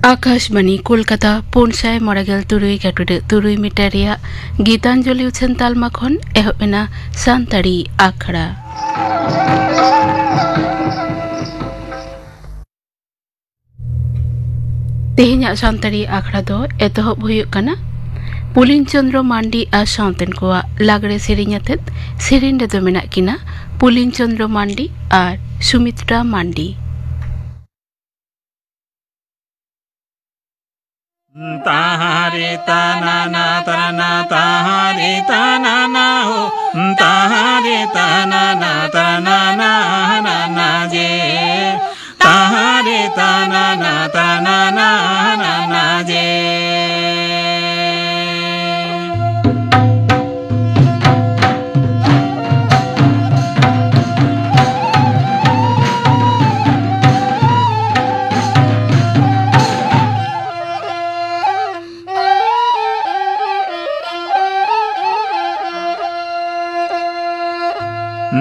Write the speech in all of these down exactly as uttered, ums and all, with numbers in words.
ᱟᱠᱟᱥᱵᱟᱱᱤ ᱠᱳᱞᱠᱟᱛᱟ ᱯᱩᱱ ᱥᱟᱭ ᱢᱚᱬᱮ ᱜᱮᱞ ᱛᱩᱨᱩᱭ ᱜᱟᱹᱴᱩᱰᱟᱹ ᱛᱩᱨᱩᱭ ᱢᱤᱴᱟᱨ ᱨᱮᱭᱟᱜ ᱜᱤᱛᱟᱧᱡᱚᱞᱤ ᱩᱪᱷᱟᱹᱱ ᱛᱟᱞᱢᱟ ᱠᱷᱚᱱ ᱮᱦᱚᱵ ᱮᱱᱟ ᱥᱟᱱᱛᱟᱲᱤ ᱟᱠᱷᱲᱟ᱾ ᱛᱮᱦᱮᱧᱟᱜ ᱥᱟᱱᱛᱟᱲᱤ ᱟᱠᱷᱲᱟ ᱫᱚ ᱮᱛᱚᱦᱚᱵ ᱦᱩᱭᱩᱜ ᱠᱟᱱᱟ ᱯᱩᱞᱤᱱ ᱪᱚᱸᱫᱽᱨᱚ ᱢᱟᱱᱰᱤ ᱟᱨ ᱥᱟᱶᱛᱮᱱ ᱠᱚᱣᱟᱜ ᱞᱟᱜᱽᱲᱮ ᱥᱮᱨᱮᱧ ᱟᱛᱮᱫ᱾ ᱥᱮᱨᱮᱧ ᱨᱮᱫᱚ ᱢᱮᱱᱟᱜ ᱠᱤᱱᱟ ᱯᱩᱞᱤᱱ ᱪᱚᱸᱫᱽᱨᱚ ᱢᱟᱱᱰᱤ ᱟᱨ ᱥᱩᱢᱤᱛᱨᱟ ᱢᱟᱱᱰᱤ᱾ ᱛᱟᱦᱟᱨᱮ ᱛᱟᱱᱟᱱᱟ ᱛᱟᱱᱟᱱᱟ ᱛᱟᱦᱟᱨᱮ ᱛᱟᱱᱟᱱᱟ ᱦᱳ, ᱛᱟᱦᱟᱨᱮ ᱛᱟᱱᱟᱱᱟ ᱛᱟᱱᱟᱱᱟ ᱱᱟᱱᱟ ᱡᱮ, ᱛᱟᱦᱟᱨᱮ ᱛᱟᱱᱟᱱᱟ ᱛᱟᱱᱟᱱᱟ ᱱᱟᱱᱟ ᱡᱮ᱾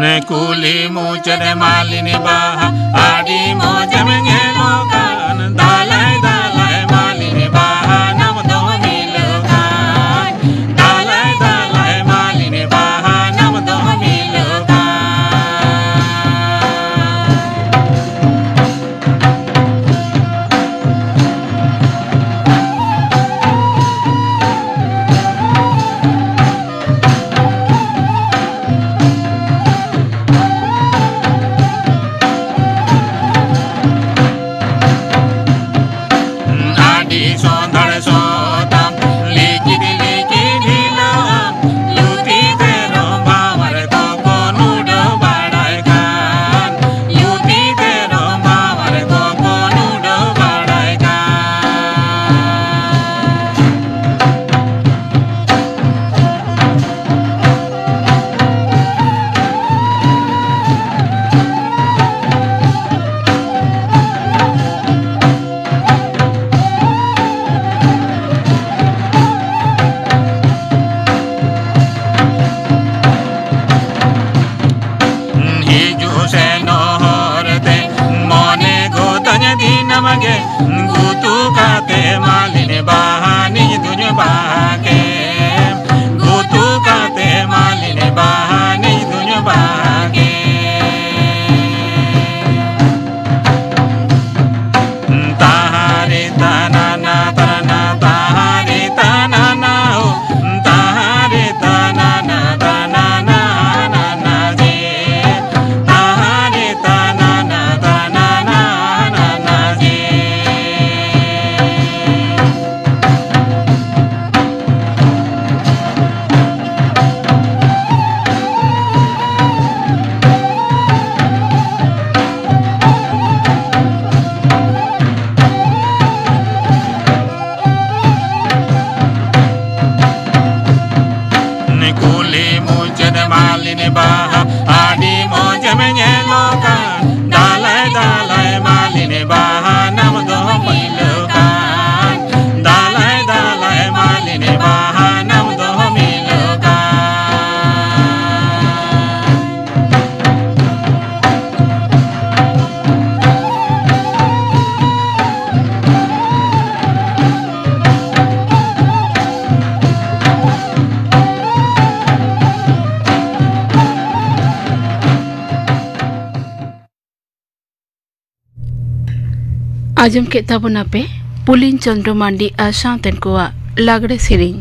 ᱱᱮ ᱠᱩᱞᱦᱤ ᱢᱩᱪᱟᱹᱫ ᱨᱮ ᱢᱟᱞᱤᱱᱤ ᱵᱟᱦᱟ, ᱟᱹᱰᱤ ᱢᱚᱡᱮᱢ ᱧᱮᱞᱚᱜ ᱠᱟᱱ᱾ ᱫᱟᱞᱟᱭ ᱫᱟᱞᱟᱭ ᱢᱟᱞᱤᱱᱤ ᱵᱟᱦᱟ, ᱱᱟᱢ ᱫᱚ ᱢᱤᱞᱟᱹᱣ ᱠᱟᱱ᱾ ᱫᱟᱞᱟᱭ ᱫᱟᱞᱟᱭ ᱢᱟᱞᱤᱱᱤ ᱵᱟᱦᱟ, ᱱᱟᱢ ᱫᱚ ᱢᱤᱞᱟᱹᱣ ᱠᱟᱱ᱾ ᱟᱹᱰᱤ ᱥᱚᱸᱫᱷᱟᱲ ᱥᱚᱛᱟᱢ, ᱞᱤᱠᱤᱫ ᱞᱤᱠᱤᱫ ᱦᱤᱞᱟᱹᱜ ᱟᱢ, ᱞᱩᱛᱤ ᱛᱮᱨᱚᱢ ᱵᱷᱟᱶᱟᱨ ᱠᱚᱠᱚ ᱱᱩᱰᱟᱹ ᱵᱟᱲᱟᱭ ᱠᱟᱱ, ᱞᱩᱛᱤ ᱛᱮᱨᱚᱢ ᱵᱷᱟᱶᱟᱨ ᱠᱚᱠᱚ ᱱᱩᱰᱟᱹ ᱵᱟᱲᱟᱭ ᱠᱟᱱ᱾ ᱦᱤᱡᱩᱜ ᱥᱮᱱᱚᱜ ᱦᱚᱨ ᱛᱮ ᱢᱚᱱᱮ ᱜᱚᱫᱟᱹᱧ ᱫᱤᱱᱟᱹᱢ ᱜᱮ, ᱜᱩᱛᱩ ᱟᱸᱡᱚᱢ ᱠᱮᱫ ᱛᱟᱵᱚᱱᱟᱯᱮ ᱯᱩᱞᱤᱱ ᱪᱚᱸᱫᱽᱨᱚ ᱢᱟᱱᱰᱤ ᱟᱨ ᱥᱟᱶᱛᱮᱱ ᱠᱚᱣᱟᱜ ᱞᱟᱜᱽᱲᱮ ᱥᱮᱨᱮᱧ᱾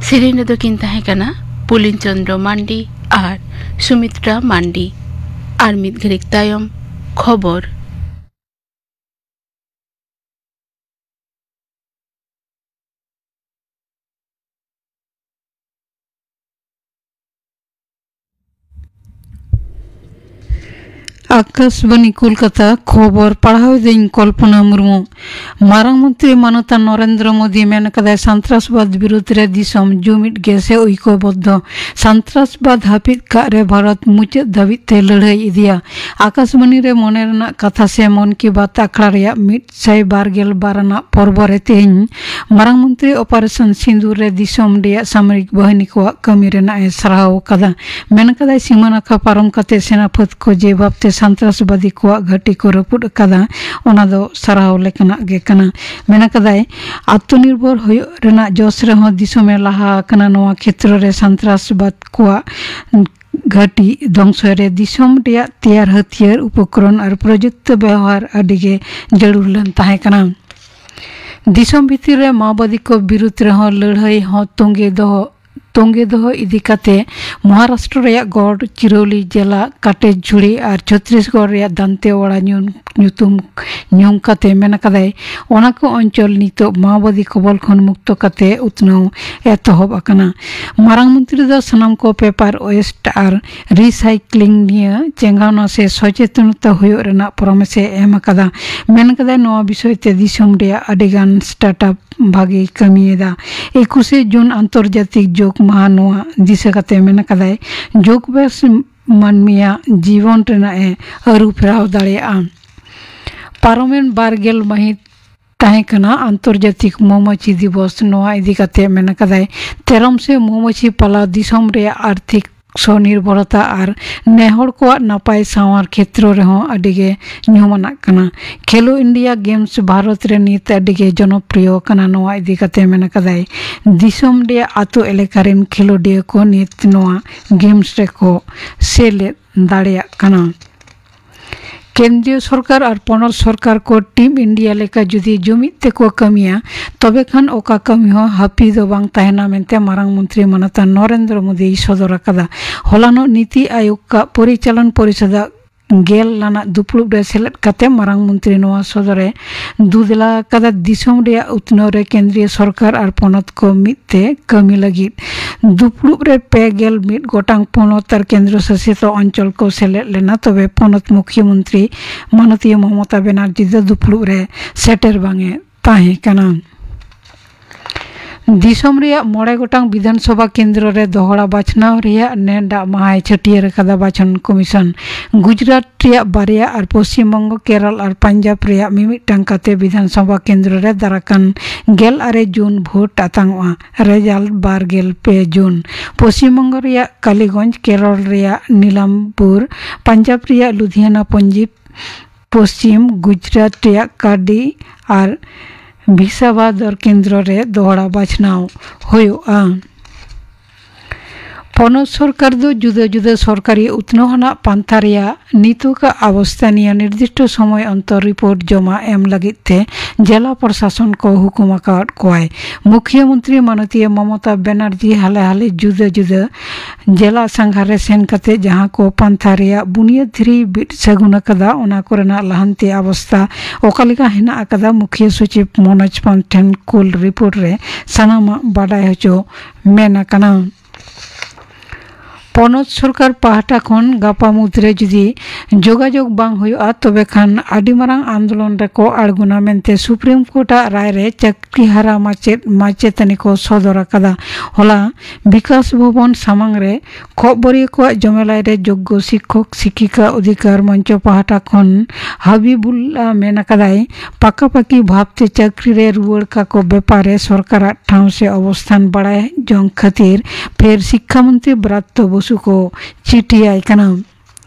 ᱥᱮᱨᱮᱧ ᱨᱮᱫᱚ ᱠᱤᱱ ᱛᱟᱦᱮᱸ ᱠᱟᱱᱟ ᱯᱩᱞᱤᱱ ᱪᱚᱸᱫᱽᱨᱚ ᱢᱟᱱᱰᱤ ᱟᱨ ᱥᱩᱢᱤᱛᱨᱟ ᱢᱟᱱᱰᱤ᱾ ᱟᱨ ᱢᱤᱫ ᱜᱷᱟᱹᱲᱤᱡ ᱛᱟᱭᱚᱢ ᱠᱷᱚᱵᱚᱨ᱾ ᱟᱠᱟᱥᱵᱟᱱᱤ ᱠᱳᱞᱠᱟᱛᱟ, ᱠᱷᱚᱵᱚᱨ ᱯᱟᱲᱦᱟᱣ ᱮᱫᱟᱹᱧ ᱠᱚᱞᱯᱚᱱᱟ ᱢᱩᱨᱢᱩ᱾ ᱢᱟᱨᱟᱝ ᱢᱚᱱᱛᱨᱤ ᱢᱟᱱᱚᱛᱟᱱ ᱱᱚᱨᱮᱱᱫᱨᱚ ᱢᱳᱫᱤ ᱢᱮᱱ ᱟᱠᱟᱫᱟᱭ, ᱥᱟᱱᱛᱨᱟᱥᱵᱟᱫ ᱵᱤᱨᱩᱫᱽ ᱨᱮ ᱫᱤᱥᱚᱢ ᱡᱩᱢᱤᱫ ᱜᱮᱥᱮ ᱳᱭᱠᱚᱵᱚᱫᱽᱫᱷᱚ᱾ ᱥᱟᱱᱛᱨᱟᱥᱵᱟᱫ ᱦᱟᱹᱯᱤᱫ ᱠᱟᱜ ᱨᱮ ᱵᱷᱟᱨᱚᱛ ᱢᱩᱪᱟᱹᱫ ᱫᱷᱟᱹᱵᱤᱡ ᱛᱮ ᱞᱟᱹᱲᱦᱟᱹᱭ ᱤᱫᱤᱭᱟ᱾ ᱟᱠᱟᱥᱵᱟᱱᱤ ᱨᱮ ᱢᱚᱱᱮ ᱨᱮᱱᱟᱜ ᱠᱟᱛᱷᱟ ᱥᱮ ᱢᱚᱱ ᱠᱤ ᱵᱟᱛ ᱟᱠᱷᱲᱟ ᱨᱮᱭᱟᱜ ᱢᱤᱫ ᱥᱟᱭ ᱵᱟᱨ ᱜᱮᱞ ᱵᱟᱨ ᱟᱱᱟᱜ ᱯᱚᱨᱵᱚ ᱨᱮ ᱛᱮᱦᱮᱧ ᱢᱟᱨᱟᱝ ᱢᱚᱱᱛᱨᱤ ᱚᱯᱟᱨᱮᱥᱚᱱ ᱥᱤᱸᱫᱩᱨ ᱨᱮ ᱫᱤᱥᱚᱢ ᱨᱮᱭᱟᱜ ᱥᱟᱢᱨᱤᱠ ᱵᱟᱦᱤᱱᱤ ᱠᱚᱣᱟᱜ ᱠᱟᱹᱢᱤ ᱨᱮᱱᱟᱜ ᱮ ᱥᱟᱨᱦᱟᱣ ᱟᱠᱟᱫᱟ᱾ ᱢᱮᱱ ᱟᱠᱟᱫᱟᱭ, ᱥᱤᱢᱟᱹ ᱱᱟᱠᱷᱟ ᱯᱟᱨᱚᱢ ᱠᱟᱛᱮ ᱥᱮᱱᱟ ᱯᱷᱟᱹᱫ ᱠᱚ ᱡᱮ ᱵᱷᱟᱵᱛᱮ ᱥᱟᱱᱛᱨᱟᱥᱵᱟᱫᱤ ᱠᱚᱣᱟᱜ ᱜᱷᱟᱹᱴᱤ ᱠᱚ ᱨᱟᱹᱯᱩᱫ ᱟᱠᱟᱫᱟ, ᱚᱱᱟ ᱫᱚ ᱥᱟᱨᱦᱟᱣ ᱞᱮᱠᱟᱱᱟᱜ ᱜᱮ ᱠᱟᱱᱟ᱾ ᱢᱮᱱ ᱟᱠᱟᱫᱟᱭ, ᱟᱛᱢᱚᱱᱤᱨᱵᱷᱚᱨ ᱦᱩᱭᱩᱜ ᱨᱮᱱᱟᱜ ᱡᱚᱥ ᱨᱮᱦᱚᱸ ᱫᱤᱥᱚᱢ ᱮ ᱞᱟᱦᱟ ᱟᱠᱟᱱᱟ᱾ ᱱᱚᱣᱟ ᱠᱷᱮᱛᱨᱚ ᱨᱮ ᱥᱟᱱᱛᱨᱟᱥᱵᱟᱫ ᱠᱚᱣᱟᱜ ᱜᱷᱟᱹᱴᱤ ᱫᱷᱚᱝᱥᱚ ᱨᱮ ᱫᱤᱥᱚᱢ ᱨᱮᱭᱟᱜ ᱛᱮᱭᱟᱨ ᱦᱟᱹᱛᱭᱟᱹᱨ, ᱩᱯᱚᱠᱨᱚᱱ ᱟᱨ ᱯᱨᱚᱡᱩᱠᱛᱤ ᱵᱮᱣᱦᱟᱨ ᱟᱹᱰᱤ ᱜᱮ ᱡᱟᱹᱨᱩᱲ ᱞᱮᱱ ᱛᱟᱦᱮᱸ ᱠᱟᱱᱟ᱾ ᱫᱤᱥᱚᱢ ᱵᱷᱤᱛᱤᱨ ᱨᱮ ᱢᱟᱣᱵᱟᱫᱤ ᱠᱚ ᱵᱤᱨᱩᱫᱽ ᱨᱮᱦᱚᱸ ᱞᱟᱹᱲᱦᱟᱹᱭ ᱦᱚᱸ ᱛᱚᱸᱜᱮ ᱫᱚᱦᱚ, ᱛᱚᱸᱜᱮ ᱫᱚᱦᱚ ᱤᱫᱤ ᱠᱟᱛᱮ ᱢᱚᱦᱟᱨᱟᱥᱴᱨᱚ ᱨᱮᱭᱟᱜ ᱜᱚᱲ ᱪᱤᱨᱳᱞᱤ ᱡᱮᱞᱟ, ᱠᱟᱴᱮᱡ ᱡᱷᱩᱲᱤ ᱟᱨ ᱪᱷᱚᱛᱨᱤᱥᱜᱚᱲ ᱨᱮᱭᱟᱜ ᱫᱟᱱᱛᱮᱣᱟᱲᱟ ᱧᱩ-, ᱧᱩᱛᱩᱢ ᱧᱩᱢ ᱠᱟᱛᱮ ᱢᱮᱱ ᱟᱠᱟᱫᱟᱭ, ᱚᱱᱟ ᱠᱚ ᱚᱧᱪᱚᱞ ᱱᱤᱛᱚᱜ ᱢᱟᱣᱵᱟᱫᱤ ᱠᱚᱵᱚᱞ ᱠᱷᱚᱱ ᱢᱩᱠᱛᱚ ᱠᱟᱛᱮ ᱩᱛᱱᱟᱹᱣ ᱮᱛᱚᱦᱚᱵ ᱟᱠᱟᱱᱟ᱾ ᱢᱟᱨᱟᱝ ᱢᱚᱱᱛᱨᱤ ᱫᱚ ᱥᱟᱱᱟᱢ ᱠᱚ ᱯᱮᱯᱟᱨ ᱳᱭᱮᱥᱴ ᱟᱨ ᱨᱤᱥᱟᱭᱠᱞᱤᱝ ᱱᱤᱭᱟᱹ ᱪᱮᱸᱜᱷᱟᱣᱱᱟ ᱥᱮ ᱥᱚᱪᱮᱛᱚᱱᱚᱛᱟ ᱦᱩᱭᱩᱜ ᱨᱮᱱᱟᱜ ᱯᱚᱨᱟᱢᱮᱥ ᱮ ᱮᱢ ᱟᱠᱟᱫᱟ᱾ ᱢᱮᱱ ᱟᱠᱟᱫᱟᱭ, ᱱᱚᱣᱟ ᱵᱤᱥᱚᱭ ᱛᱮ ᱫᱤᱥᱚᱢ ᱨᱮᱭᱟᱜ ᱟᱹᱰᱤ ᱜᱟᱱ ᱥᱴᱟᱨᱴᱟᱯ ᱵᱷᱟᱜᱮ ᱠᱟᱹᱢᱤᱭᱮᱫᱟ᱾ ᱮᱠᱩᱥᱮ ᱡᱩᱱ ᱟᱱᱛᱚᱨᱡᱟᱛᱤᱠ ᱡᱳᱜᱽ ᱢᱟᱦᱟ, ᱱᱚᱣᱟ ᱫᱤᱥᱟᱹ ᱠᱟᱛᱮ ᱢᱮᱱ ᱟᱠᱟᱫᱟᱭ, ᱡᱳᱜᱽ ᱵᱮᱥ ᱢᱟᱹᱱᱢᱤᱭᱟᱜ ᱡᱤᱵᱚᱱ ᱨᱮᱱᱟᱜ ᱮ ᱟᱹᱨᱩ ᱯᱷᱮᱨᱟᱣ ᱫᱟᱲᱮᱭᱟᱜᱼᱟ᱾ ᱯᱟᱨᱚᱢᱮᱱ ᱵᱟᱨ ᱜᱮᱞ ᱢᱟᱹᱦᱤᱛ ᱛᱟᱦᱮᱸ ᱠᱟᱱᱟ ᱟᱱᱛᱚᱨᱡᱟᱛᱤᱠ ᱢᱚᱢᱟᱹᱪᱤ ᱫᱤᱵᱚᱥ᱾ ᱱᱚᱣᱟ ᱤᱫᱤ ᱠᱟᱛᱮ ᱢᱮᱱ ᱟᱠᱟᱫᱟᱭ, ᱛᱮᱨᱚᱢ ᱥᱮ ᱢᱚᱢᱟᱹᱪᱤ ᱯᱟᱞᱟᱣ ᱫᱤᱥᱚᱢ ᱨᱮᱭᱟᱜ ᱟᱨᱛᱷᱤᱠ ᱥᱚᱱᱤᱨᱵᱷᱚᱨᱚᱛᱟ ᱟᱨ ᱱᱮᱦᱚᱲ ᱠᱚᱣᱟᱜ ᱱᱟᱯᱟᱭ ᱥᱟᱶᱟᱨ ᱠᱷᱮᱛᱨᱚ ᱨᱮᱦᱚᱸ ᱟᱹᱰᱤ ᱜᱮ ᱧᱩᱢᱟᱱᱟᱜ ᱠᱟᱱᱟ᱾ ᱠᱷᱮᱞᱳ ᱤᱱᱰᱤᱭᱟ ᱜᱮᱢᱥ ᱵᱷᱟᱨᱚᱛ ᱨᱮ ᱱᱤᱛ ᱟᱹᱰᱤ ᱜᱮ ᱡᱚᱱᱚᱯᱨᱤᱭᱚ ᱠᱟᱱᱟ᱾ ᱱᱚᱣᱟ ᱤᱫᱤ ᱠᱟᱛᱮ ᱢᱮᱱ ᱟᱠᱟᱫᱟᱭ, ᱫᱤᱥᱚᱢ ᱨᱮᱭᱟᱜ ᱟᱛᱳ ᱮᱞᱟᱠᱟ ᱨᱮᱱ ᱠᱷᱮᱞᱳᱰᱤᱭᱟᱹ ᱠᱚ ᱱᱤᱛ ᱱᱚᱣᱟ ᱜᱮᱢᱥ ᱨᱮᱠᱚ ᱥᱮᱞᱮᱫ ᱫᱟᱲᱮᱭᱟᱜ ᱠᱟᱱᱟ᱾ ᱠᱮᱱᱫᱨᱤᱭᱚ ᱥᱚᱨᱠᱟᱨ ᱟᱨ ᱯᱚᱱᱚᱛ ᱥᱚᱨᱠᱟᱨ ᱠᱚ ᱴᱤᱢ ᱤᱱᱰᱤᱭᱟ ᱞᱮᱠᱟ ᱡᱩᱫᱤ ᱡᱩᱢᱤᱫ ᱛᱮᱠᱚ ᱠᱟᱹᱢᱤᱭᱟ, ᱛᱚᱵᱮ ᱠᱷᱟᱱ ᱚᱠᱟ ᱠᱟᱹᱢᱤ ᱦᱚᱸ ᱦᱟᱹᱯᱤᱫ ᱫᱚ ᱵᱟᱝ ᱛᱟᱦᱮᱱᱟ ᱢᱮᱱᱛᱮ ᱢᱟᱨᱟᱝ ᱢᱚᱱᱛᱨᱤ ᱢᱟᱱᱚᱛᱟᱱ ᱱᱚᱨᱮᱱᱫᱨᱚ ᱢᱳᱫᱤᱭ ᱥᱚᱫᱚᱨ ᱟᱠᱟᱫᱟ᱾ ᱦᱚᱞᱟᱱᱚᱜ ᱱᱤᱛᱤ ᱟᱭᱳᱜᱽ ᱟᱜ ᱯᱚᱨᱤᱪᱟᱞᱚᱱ ᱯᱚᱨᱤᱥᱚᱫᱟᱜ ᱜᱮᱞ ᱟᱱᱟᱜ ᱫᱩᱯᱲᱩᱵ ᱨᱮ ᱥᱮᱞᱮᱫ ᱠᱟᱛᱮ ᱢᱟᱨᱟᱝ ᱢᱚᱱᱛᱨᱤ ᱱᱚᱣᱟ ᱥᱚᱫᱚᱨᱮ ᱫᱩᱫᱮᱞᱟ ᱟᱠᱟᱫᱟ᱾ ᱫᱤᱥᱚᱢ ᱨᱮᱭᱟᱜ ᱩᱛᱱᱟᱹᱣ ᱨᱮ ᱠᱮᱱᱫᱨᱤᱭᱚ ᱥᱚᱨᱠᱟᱨ ᱟᱨ ᱯᱚᱱᱚᱛ ᱠᱚ ᱢᱤᱫ ᱛᱮ ᱠᱟᱹᱢᱤ ᱞᱟᱹᱜᱤᱫ᱾ ᱫᱩᱯᱲᱩᱵ ᱨᱮ ᱯᱮ ᱜᱮᱞ ᱢᱤᱫ ᱜᱚᱴᱟᱝ ᱯᱚᱱᱚᱛ ᱟᱨ ᱠᱮᱱᱫᱨᱚ ᱥᱟᱥᱤᱛ ᱚᱧᱪᱚᱞ ᱠᱚ ᱥᱮᱞᱮᱫ ᱞᱮᱱᱟ, ᱛᱚᱵᱮ ᱯᱚᱱᱚᱛ ᱢᱩᱠᱷᱭᱟᱹ ᱢᱚᱱᱛᱨᱤ ᱢᱟᱱᱚᱛᱤᱭᱟᱹ ᱢᱚᱢᱚᱛᱟ ᱵᱮᱱᱟᱨᱡᱤ ᱫᱚ ᱫᱩᱯᱲᱩᱵ ᱨᱮ ᱥᱮᱴᱮᱨ ᱵᱟᱝ ᱮ ᱛᱟᱦᱮᱸ ᱠᱟᱱᱟ᱾ ᱫᱤᱥᱚᱢ ᱨᱮᱭᱟᱜ ᱢᱚᱬᱮ ᱜᱚᱴᱟᱝ ᱵᱤᱫᱷᱟᱱ ᱥᱚᱵᱷᱟ ᱠᱮᱱᱫᱨᱚ ᱨᱮ ᱫᱚᱦᱲᱟ ᱵᱟᱪᱷᱱᱟᱣ ᱨᱮᱭᱟᱜ ᱱᱮᱰᱟ ᱢᱟᱦᱟᱭ ᱪᱷᱟᱹᱴᱭᱟᱹᱨ ᱟᱠᱟᱫᱟ ᱵᱟᱪᱷᱚᱱ ᱠᱚᱢᱤᱥᱚᱱ᱾ ᱜᱩᱡᱽᱨᱟᱴ ᱨᱮᱭᱟᱜ ᱵᱟᱨᱭᱟ ᱟᱨ ᱯᱚᱥᱪᱤᱢ ᱵᱚᱝᱜᱚ, ᱠᱮᱨᱚᱞ ᱟᱨ ᱯᱟᱧᱡᱟᱵᱽ ᱨᱮᱭᱟᱜ ᱢᱤᱢᱤᱫᱴᱟᱝ ᱠᱟᱛᱮ ᱵᱤᱫᱷᱟᱱ ᱥᱚᱵᱷᱟ ᱠᱮᱱᱫᱨᱚ ᱨᱮ ᱫᱟᱨᱟᱠᱟᱱ ᱜᱮᱞ ᱟᱨᱮ ᱡᱩᱱ ᱵᱷᱳᱴ ᱟᱛᱟᱝᱚᱜᱼᱟ᱾ ᱨᱮᱡᱟᱞᱴ ᱵᱟᱨ ᱜᱮᱞ ᱯᱮ ᱡᱩᱱ᱾ ᱯᱚᱥᱪᱤᱢ ᱵᱚᱝᱜᱚ ᱨᱮᱭᱟᱜ ᱠᱟᱞᱤᱜᱚᱸᱡᱽ, ᱠᱮᱨᱚᱞ ᱨᱮᱭᱟᱜ ᱱᱤᱞᱟᱢᱯᱩᱨ, ᱯᱟᱧᱡᱟᱵᱽ ᱨᱮᱭᱟᱜ ᱞᱩᱫᱷᱤᱭᱟᱱᱟ, ᱯᱚᱧᱡᱤᱵᱽ ᱯᱚᱥᱪᱤᱢ, ᱜᱩᱡᱽᱨᱟᱴ ᱨᱮᱭᱟᱜ ᱠᱟᱨᱰᱤ ᱟᱨ ᱵᱷᱤᱥᱟᱵᱟᱫᱚᱨ ᱠᱮᱱᱫᱨᱚ ᱨᱮ ᱫᱚᱦᱲᱟ ᱵᱟᱪᱷᱱᱟᱣ ᱦᱩᱭᱩᱜᱼᱟ᱾ ᱯᱚᱱᱚᱛ ᱥᱚᱨᱠᱟᱨ ᱫᱚ ᱡᱩᱫᱟᱹ ᱡᱩᱫᱟᱹ ᱥᱚᱨᱠᱟᱨᱤ ᱩᱛᱱᱟᱹᱣ ᱟᱱᱟᱜ ᱯᱟᱱᱛᱷᱟ ᱨᱮᱭᱟᱜ ᱱᱤᱛᱚᱜᱟᱜ ᱚᱵᱚᱥᱛᱟ ᱱᱤᱭᱟᱹ ᱱᱤᱨᱫᱤᱥᱴᱚ ᱥᱚᱢᱚᱭ ᱚᱱᱛᱚᱨ ᱨᱤᱯᱳᱨᱴ ᱡᱚᱢᱟ ᱮᱢ ᱞᱟᱹᱜᱤᱫ ᱛᱮ ᱡᱮᱞᱟ ᱯᱨᱚᱥᱟᱥᱚᱱ ᱠᱚ ᱦᱩᱠᱩᱢ ᱟᱠᱟᱫ ᱠᱚᱣᱟᱭ᱾ ᱢᱩᱠᱷᱭᱟᱹ ᱢᱚᱱᱛᱨᱤ ᱢᱟᱱᱚᱛᱤᱭᱟᱹ ᱢᱚᱢᱚᱛᱟ ᱵᱮᱱᱟᱨᱡᱤ ᱦᱟᱞᱮ ᱦᱟᱞᱮ ᱡᱩᱫᱟᱹ ᱡᱩᱫᱟᱹ ᱡᱮᱞᱟ ᱥᱟᱸᱜᱷᱟᱨ ᱨᱮ ᱥᱮᱱ ᱠᱟᱛᱮ ᱡᱟᱦᱟᱸ ᱠᱚ ᱯᱟᱱᱛᱷᱟ ᱨᱮᱭᱟᱜ ᱵᱩᱱᱤᱭᱟᱹᱫ ᱫᱷᱤᱨᱤ ᱵᱤᱫ ᱥᱟᱹᱜᱩᱱ ᱟᱠᱟᱫᱟ, ᱚᱱᱟ ᱠᱚᱨᱮᱱᱟᱜ ᱞᱟᱦᱟᱱᱛᱤ ᱚᱵᱚᱥᱛᱟ ᱚᱠᱟ ᱞᱮᱠᱟ ᱦᱮᱱᱟᱜ ᱟᱠᱟᱫᱟ, ᱢᱩᱠᱷᱭᱟᱹ ᱥᱚᱪᱤᱵᱽ ᱢᱚᱱᱳᱡᱽ ᱯᱟᱱᱛ ᱴᱷᱮᱱ ᱠᱩᱞ ᱨᱤᱯᱳᱨᱴ ᱨᱮ ᱥᱟᱱᱟᱢᱟᱜ ᱵᱟᱰᱟᱭ ᱦᱚᱪᱚ ᱢᱮᱱ ᱟᱠᱟᱱᱟ᱾ ᱯᱚᱱᱚᱛ ᱥᱚᱨᱠᱟᱨ ᱯᱟᱦᱴᱟ ᱠᱷᱚᱱ ᱜᱟᱯᱟ ᱢᱩᱫᱽᱨᱮ ᱡᱩᱫᱤ ᱡᱳᱜᱟᱡᱳᱜᱽ ᱵᱟᱝ ᱦᱩᱭᱩᱜᱼᱟ, ᱛᱚᱵᱮ ᱠᱷᱟᱱ ᱟᱹᱰᱤ ᱢᱟᱨᱟᱝ ᱟᱱᱫᱳᱞᱚᱱ ᱨᱮᱠᱚ ᱟᱬᱜᱚᱱᱟ ᱢᱮᱱᱛᱮ ᱥᱩᱯᱨᱤᱢ ᱠᱳᱨᱴ ᱟᱜ ᱨᱟᱭ ᱨᱮ ᱪᱟᱹᱠᱨᱤ ᱦᱟᱨᱟ ᱢᱟᱪᱮᱫ ᱢᱟᱪᱮᱛᱟᱹᱱᱤ ᱠᱚ ᱥᱚᱫᱚᱨ ᱟᱠᱟᱫᱟ᱾ ᱦᱚᱞᱟ ᱵᱤᱠᱟᱥ ᱵᱷᱚᱵᱚᱱ ᱥᱟᱢᱟᱝ ᱨᱮ ᱠᱷᱚᱵᱚᱨᱤᱭᱟᱹ ᱠᱚᱣᱟᱜ ᱡᱚᱢᱮᱞᱟᱭ ᱨᱮ ᱡᱳᱜᱽᱜᱚ ᱥᱤᱠᱠᱷᱚᱠ ᱥᱤᱠᱠᱷᱤᱠᱟ ᱚᱫᱷᱤᱠᱟᱨ ᱢᱚᱧᱪᱚ ᱯᱟᱦᱴᱟ ᱠᱷᱚᱱ ᱦᱟᱵᱤᱵᱩᱞᱞᱟ ᱢᱮᱱ ᱟᱠᱟᱫᱟᱭ, ᱯᱟᱠᱟᱯᱟᱠᱤ ᱵᱷᱟᱵᱽᱛᱮ ᱪᱟᱹᱠᱨᱤ ᱨᱮ ᱨᱩᱣᱟᱹᱲ ᱠᱟᱠᱚ ᱵᱮᱯᱟᱨ ᱨᱮ ᱥᱚᱨᱠᱟᱨᱟᱜ ᱴᱷᱟᱶ ᱥᱮ ᱚᱵᱚᱥᱛᱷᱟᱱ ᱵᱟᱲᱟᱭ ᱡᱚᱝ ᱠᱷᱟᱹᱛᱤᱨ ᱯᱷᱮᱨ ᱥᱤᱠᱠᱷᱟ ᱢᱚᱱᱛᱨᱤ ᱵᱨᱟᱛᱛᱚ ᱵᱚᱥᱩ ᱠᱚ ᱪᱤᱴᱷᱤᱭᱟᱭ ᱠᱟᱱᱟ᱾